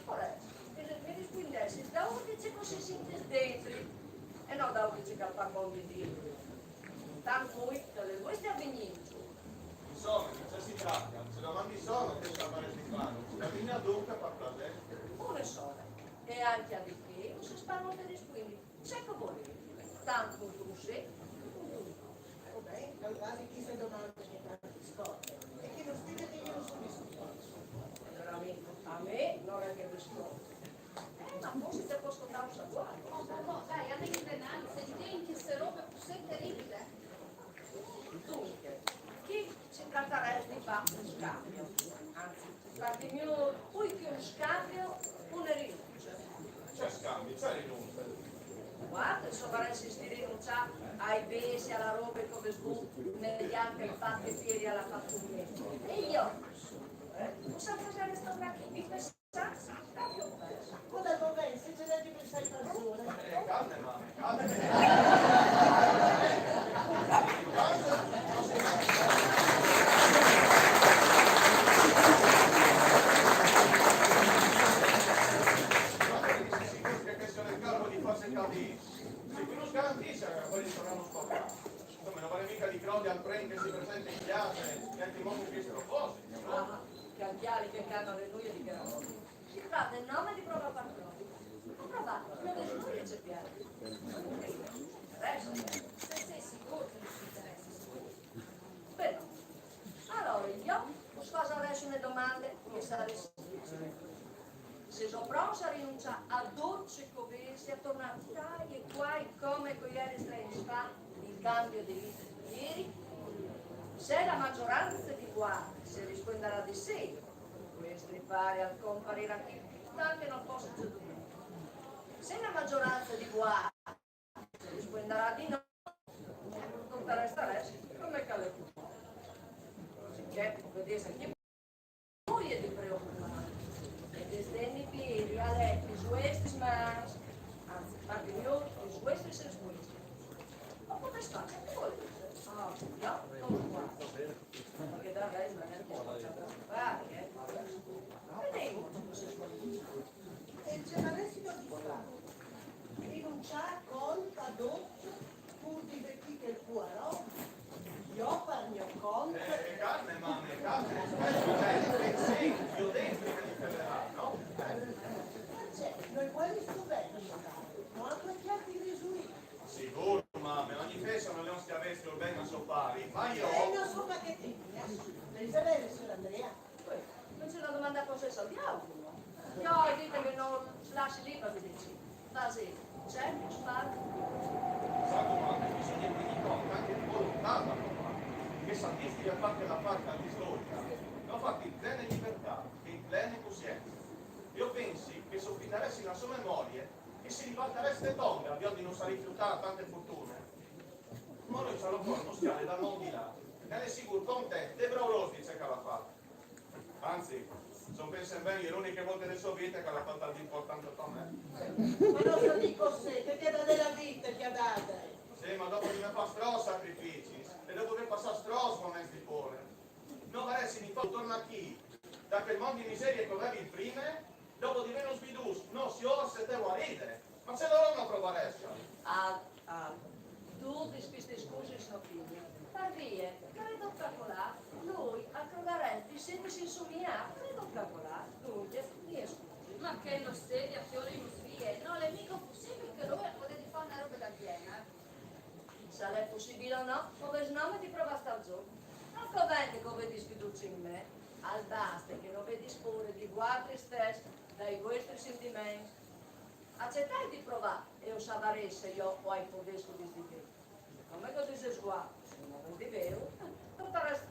Alore, mi rispuindês daûr di ce che us sintîs dentri e no daûr di ce che al pâr bon di dî. Tant cui che al è vuestri avignî. Insome, di ce si trate? Ce domande sono chês che o varès di fâ? Scrivês duncje, par plasê. Une sole. E ancje a di chê, o soi dispuest a rispuindi ce che o volês, tant cuntun sì che cuntun no. Va ben, al basti cheste domande che no si risponde e che no si stende a dî nissun discors. Veramente, a me no al è che Anzi, par dì miur, plui che un scambi, une rinunce. Ce scambi, ce rinunce? Guarda, insoma, se si rinuncia ai bêçs, a la robe che o vês vût, mediante il fat che ti eri a la fature. E jo? Eh? Cosa fasarès tornà chi? Mi pensassi? Cosa pensi? Ce n'è di pensare persone? Eh, calme, mame, calme. Che queste signore che sono in calma di fase cadì. Se qui non sgarantisse, quelli saranno scoperti. Insomma, non vale mica di crodi al pren che si presenta in chiesa e anche molto che sproposito, no? Ah, che anche lì che calma le nuie di grano. Si tratta il nome di prova par prova. Prova, non è nulla che ci piace. Adesso, se sei sicuro che non ti interessa, sicuro. Bene. Alore, jo us fasarès une domande che sarès dificile. Sêso pronts a rinunciâ a dut ce che o vês e a tornâ tai e cuai come che o jeris trê agns fa, in cambi di vite di ieri? Se la magioranze di vuatris rispuendarà di sì, cuestri pari al comparirà chi, tant che nol fos sucedût. Se la magioranze di vuatris rispuendarà di no, dut al restarès come che al è. Sicché, o vedês, anche voi di preocupâ. E desdemni pîts, al è tes vuestris mans, anzi, par dì miur, tes vuestris e vuestris. Ma come si fa? Che volêso? Ah, jo? Parché dal rest no è che si pol fâ, eh. Vedìn. E ce varessino di fâ? Rinunciâ a dut, pur di vê chi chel puar om? Jo par gno cont. Eh, calme, mame, calme. Sì, io dentro che ti parlerà, no? Parcè, no i vuelistu ben, no? No, anche chi ti risui. Sigûr, mame, ogni feste no le on schiavês che o ben a so pari, ma jo... Eh, no so, ma che ti... Lei sa ben, sior Andrea? Uè, ma ce la domandâ così al diaul? Jo o ai dit che nol lassi lì par dirigjâ. Fasi, ce che o fâs. Sâstu, mame, bisugne tignî cont anche di volontât da no fâ. Che se o dîs di fâ chel afâr che al disdolta, no fâ in plene libertât e in plene cussience. Jo o pensi che se o findarès la so memorie, che si ribaltarès de tombe, al viodi no si rifiutarà tante fortune. Ma lui ce al pol no scjale dal mont di là, e al è sigûr content e braurôs di ce che al à fat. Anzi, se o pensi ben, e je la uniche volte de sô vite che al à fat alc di impuartant par me. Ma no se dîs cussì, che chê e je la vite che e à dade. Sì, ma dopo di vê fat tropps sacrificis e dopo di vê passât tropps moments di pôre, no varessi mighe fat tornâ chi, da chel mont di miserie che o vevin prime, dopo di vê svidûts, no si ôr se te vuaride. Ma ce dolôr no provarès? Ah, ah, dutis chestis scusis no piglin. Par vie, credo che al è colât, lui al crodarès di sintisi insumiât, credo che al è colât, duncje, mi scusi. Ma che no sedi a fiori in vie, nol è mighe pussibil che lui al podedi fâ une robe dal gjenar. Se al è pussibil o no, o vês nome di provâ a stâ zût. Nol covente che o vedis fiducie in me, al baste che no vedis pôre di vuatris stes, dai vuestris sintiments. Acetait di provâ e o savarês se jo o ai podestût disdivê. Come che o disês vuatris, se no o disdivês, dut al rest-,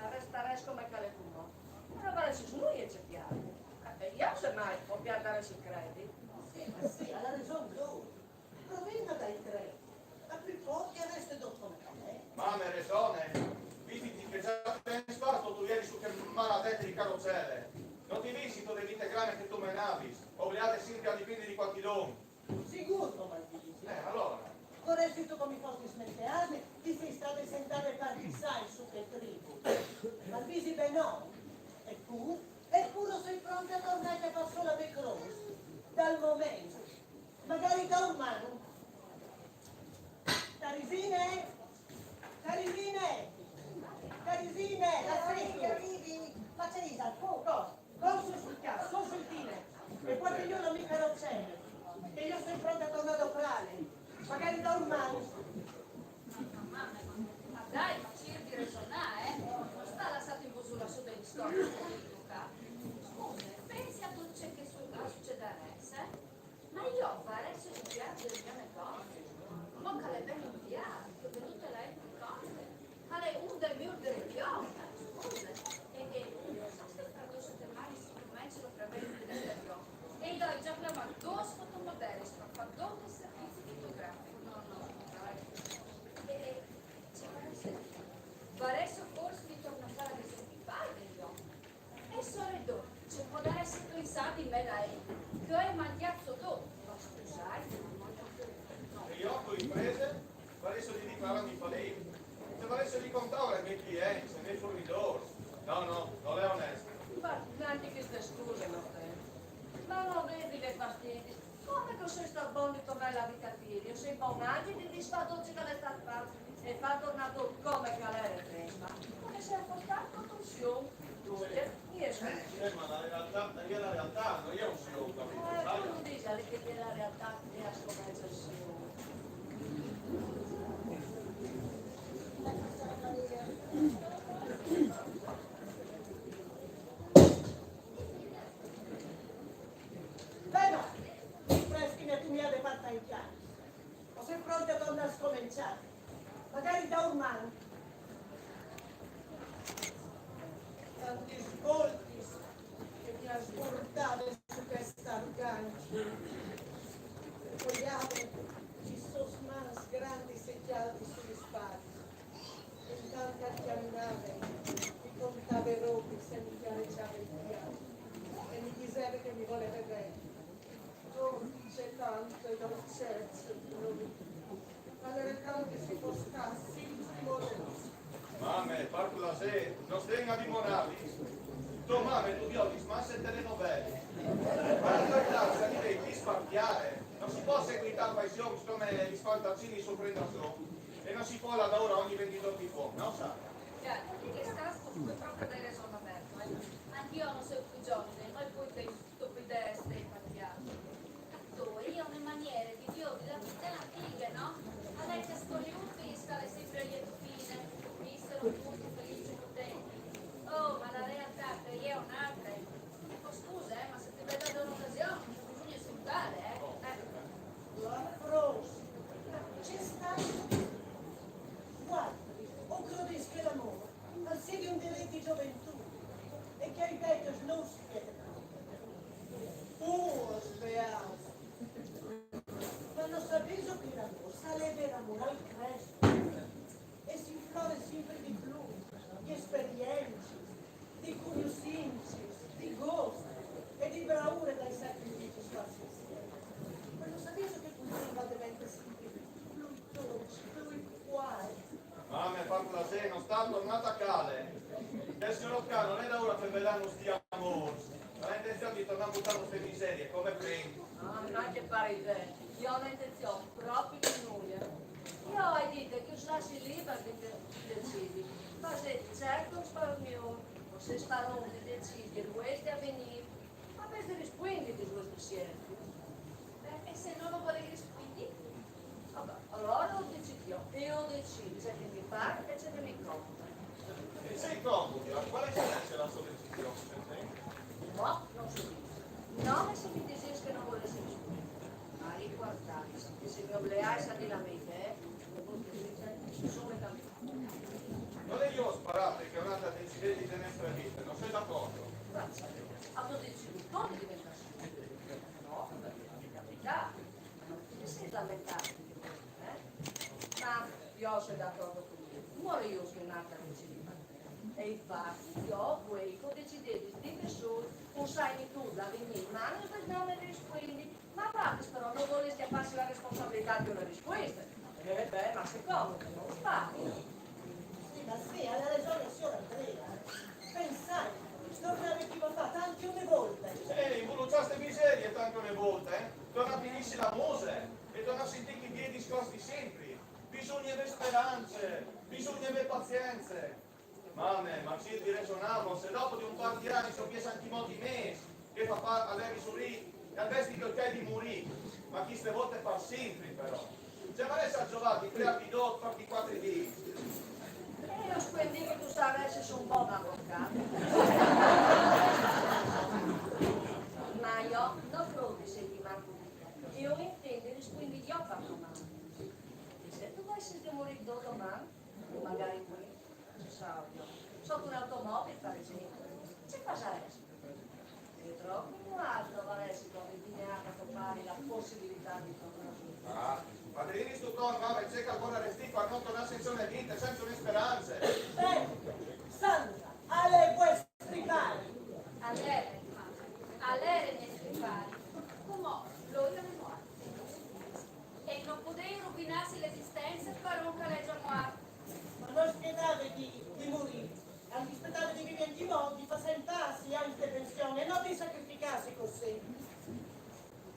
al restarès come che al è cumò. No varessis nuie ce piardi. E jo, se mai, o pierdarès il credit. Sì, sì, al à reson lui. Provìn dai trê. Ma plui pôc e reste dut come che al è. Mame, resone. Vistiti che za trê agns fa o stoi tu jeri su chê maladete di carocele. No ti visi tu le vite grane che tu menavis, obliade simpri a dipindi di cualchidun. Sigûr che o visi. Eh, alore? Voressistu che mi fos dismenteât che si stade sentade par dîs agns su chel tribul? Ma o visi ben, no? E pûr, e pûr o soi pronte a tornâ a cjapâ sù la mê crôs. Dal moment. Magari da un man. Tarisine! Tarisine! Tarisine, là sêstu? Sì, o rivi. Ma ce isal? Cos? Cor sù sul cjâf, sù sul tine. E cualchidun mi carocele. E jo o soi pronte a tornâ a doprâle. Magari da un man. Mame, ma dai, ma cîr di resonâ, eh? No sta lassâti imbusûr sù dai discors politics. Scuse, pensi a dut ce che su-, al sucedarès, eh? Ma jo o varès di pierdi il gno negozio, mo che al è ben inviât, che o ai vendût la impriconte, al è un dai miôrs diritti, scuse, e, e no sâstu che Dime, dai, che hai mangiato tu? Ma scusate, ma non ho capito. E io con imprese? Varesse di diclararmi falì. Se varesse di contare ai miei clienti, ai miei fornitori. No, no, non è onesto. Ma tanti che ste scuse, no te. Ma non vedi che fastidi? Come che sei stat bon di tornare la vita a tiri? Sei bon anche di disfà tutto ciò che l'è stat fatto e fà tornare tutto come che l'era prima. Come sei a portare tutto insieme? Tutte, io sono. Eh, ma la realtà, la mia è la realtà, non è un show, capito? Eh, sai? Tu non dici che è la realtà, che la scoperta è il show. Beh, no, i freschi ne tu mi ha de far tancare. O sei pronta a tornare a scominciare? Magari da un mano. Tanti svolti che mi ha svoltati su questa arganci. Vogliamo i sos mans grandi e caldi sui spalli. Intant che caminave, mi contave robe, se mi chiareggiava il diavolo e mi diseva che mi voleva bene. Dolce, tante dolcezze di noi. Allora tanti si può stare, sì, moroso. Mame, par plasè, no sten a dimorà. To mame tu viodis masse telenovele. Ma la realtà se deve dispartiare. Non si può seguitare passioni come gli spantazzini su Frendason. E non si può lavorare ogni venditore di fuoco, no sa? Guarda, ti che sta con proprio del ragionamento, eh. Anch'io non so più giovane, ma poi te stupidezze e patriarca. Tu e io una maniera di viodi la vita antica, no? La vecchia storiuta, stare sempre a lieto fine, vissero tutti felici e contenti. Oh, ma la realtà per io è un'altra. Oh, scusa, eh, ma se ti vedo ad un'occasione, bisogna salutare, eh. Eh. La Rose, c'è stato? Guarda, o credessi che l'amore al sia un diritto di gioventù e che ai vecchi non si chiede mai. Oh, speranza! Ma non sapevo che l'amore sarebbe l'amore al cresto e si inflore sempre di più di esperienze, di conoscenze, di gusti e di bravure dai sacrifici fatti insieme. Ma non sapevo che così va diventa sempre più dolce, più uguale. Mame, par plasè, non sta tornata a cale. Il signor Occà non è da ora che ve l'hanno sti amori. Non ha intenzione di tornare a buttare queste miserie, come prima. Ah, non è che fare idee. Io ho intenzione proprio di nulla. Io ho detto che lasci libero di de- di decidere. Ma se certo sparmione, o se sparmione decide, questo è avvenire. Ma questo risponde di due pensieri. Eh, e se non lo vuole rispondere? Vabbè, allora lo decido io. Io decido ciò che mi pare e ciò che mi conta. E sei comoda, quale sarebbe la sua decisione? No, non si dice. No, ma se mi dicessi che non volessi rispondere. Ma ricordate che se mi obbligassi a dire la mia idea, eh, insomma, non è io sparate che un'altra decide di tenersi la vita, non sei d'accordo? Guarda, avevo deciso di diventare. No, per carità, non ti sei lamentato, eh? Ma io sono d'accordo con te. Muore io che un'altra decide. E infatti io, voi, ho deciso di dire solo, non sai tu, la venire in mano per nome di rispondi. Ma guarda, però non volessi farsi la responsabilità di una risposta. Eh, beh, ma secondo me non sbagli. Sì, ma sì, ha ragione il signor Andrea. Pensai, tornare chi va fatta anche una volta. Eh, involucciaste miserie tanto una volta, eh? Torna a finirsi la mose e torna a sentire che i piedi scosti sempre. Bisogna avere speranze, bisogna avere pazienza. Mame, ma ci di ragionavo, se dopo di un par di anni sono più anche molti mesi, che fa far a Larry Surì, e al vestito che di morì, ma chi ste volte fa sempre però. Se varesse a giovare di creare di due, far di quattro dì. E io squendi che tu saresti un buon avvocato. Ma io non credo che sei di manco. Io intendo rispondi io per domani. E se tu volessi di morire domani, o magari qui, Saudio, sotto un'automobile, per esempio, ce fasaressi? E troppo altro avresti come dinare a trovare la possibilità di tornare su. Ah, padrini sto torno, ma pensate che ancora resti qua, non torna senza una vita, senza una speranza. Beh, Sandra, alle vostri pari. Allora, allora ne Cumò, lui al è muart. E no podei ruvinâsi la esistence par un che al è za muart. Ma no spietave di, di murî. Al spietave di vivi ancjemò, di fâ sempri i agns di pension e no di sacrificâsi cussì.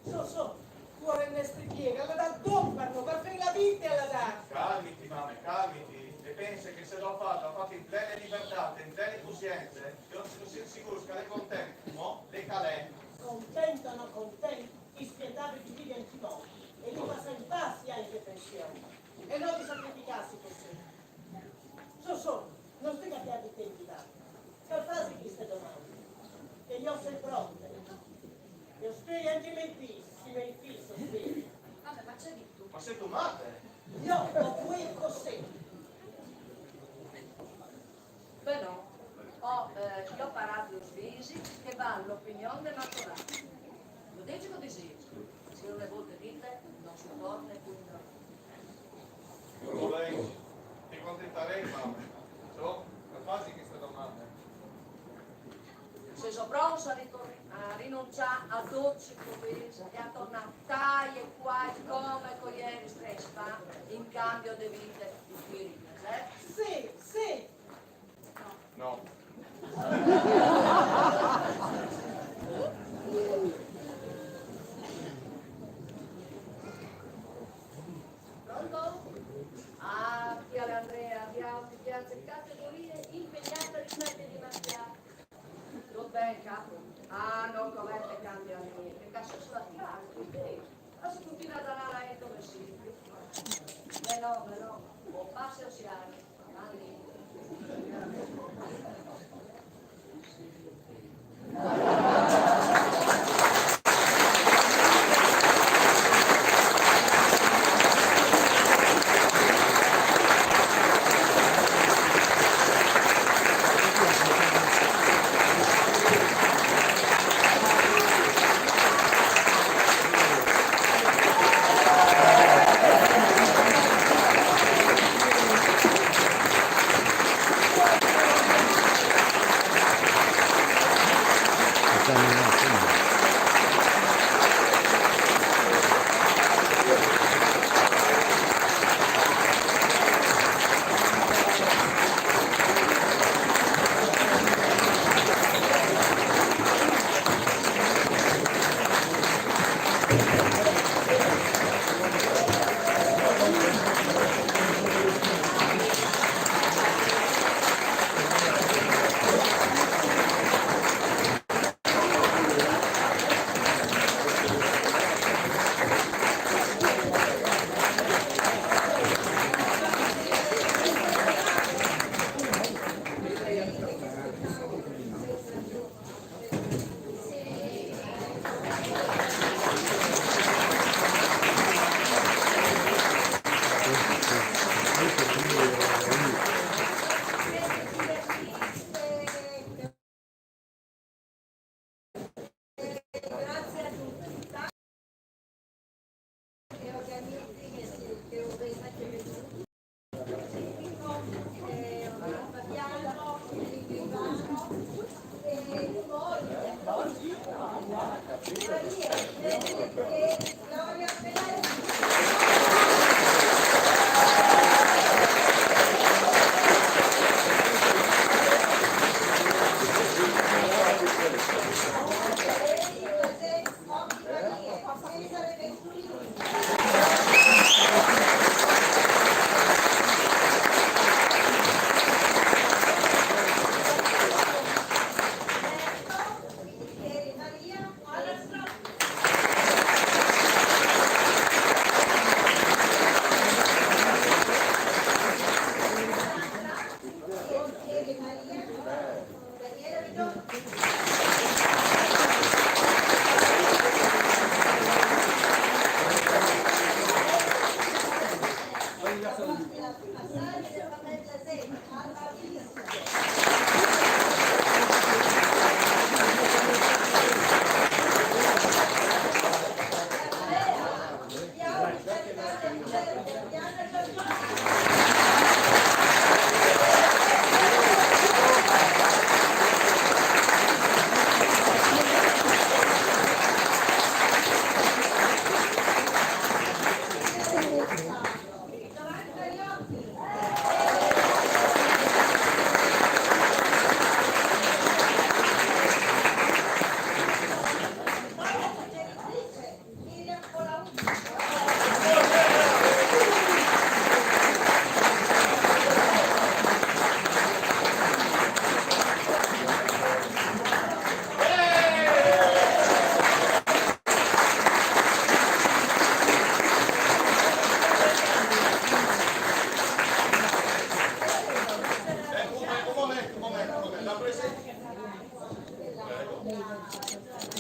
Sô, sô, cuarente e sîs, al à dât dut par nô, par fin la vite al à dât. Calmiti, mame, calmiti. E pense che se lu à fat, lu à fat in plene libertât, in plene cussience, e jo o soi sigûr che al è content, mo le calè. Content o no content, al spietave di vivi ancjemò e di fâ sempri i agns di pension. E no di sacrificâsi cussì. Sô, sô, no stait a pierdi timp, dai. Che al fasi cheste domande? Che jo o soi pronte. Jo o speri ancje i miei fîs, i miei fîs o speri. Vabbè, ma ce dîstu? Ma sêstu mate? Jo o vuei cussì. Ben no, o, eh, jo o ai parât ducj visi che al va l'opinion dal majorato. Lu dîs che o disîs, se une volte dite, no si torne plui indrè. Volei, ti contentarei, mame. Sô, che al fasi cheste domande? Se o soi pronts a ritor-, a rinunciâ a dut ce che o vês e a tornâ tai e cuai come che o jeri trê agns fa, in cambi de vite, di fîs, eh? Sì, sì. No. Pronto? Ah, chi al è Andrea, Andrea, ti piace categorie impegnate rispetto di Mattia. Dut ben, capo? Ah, no covente cambiâ nuie, che cazzo sono attivati? Sì, ma se continua a dare la letto così. Beh, no, beh, no. Passi a Osiano. نہیں بن سکتا۔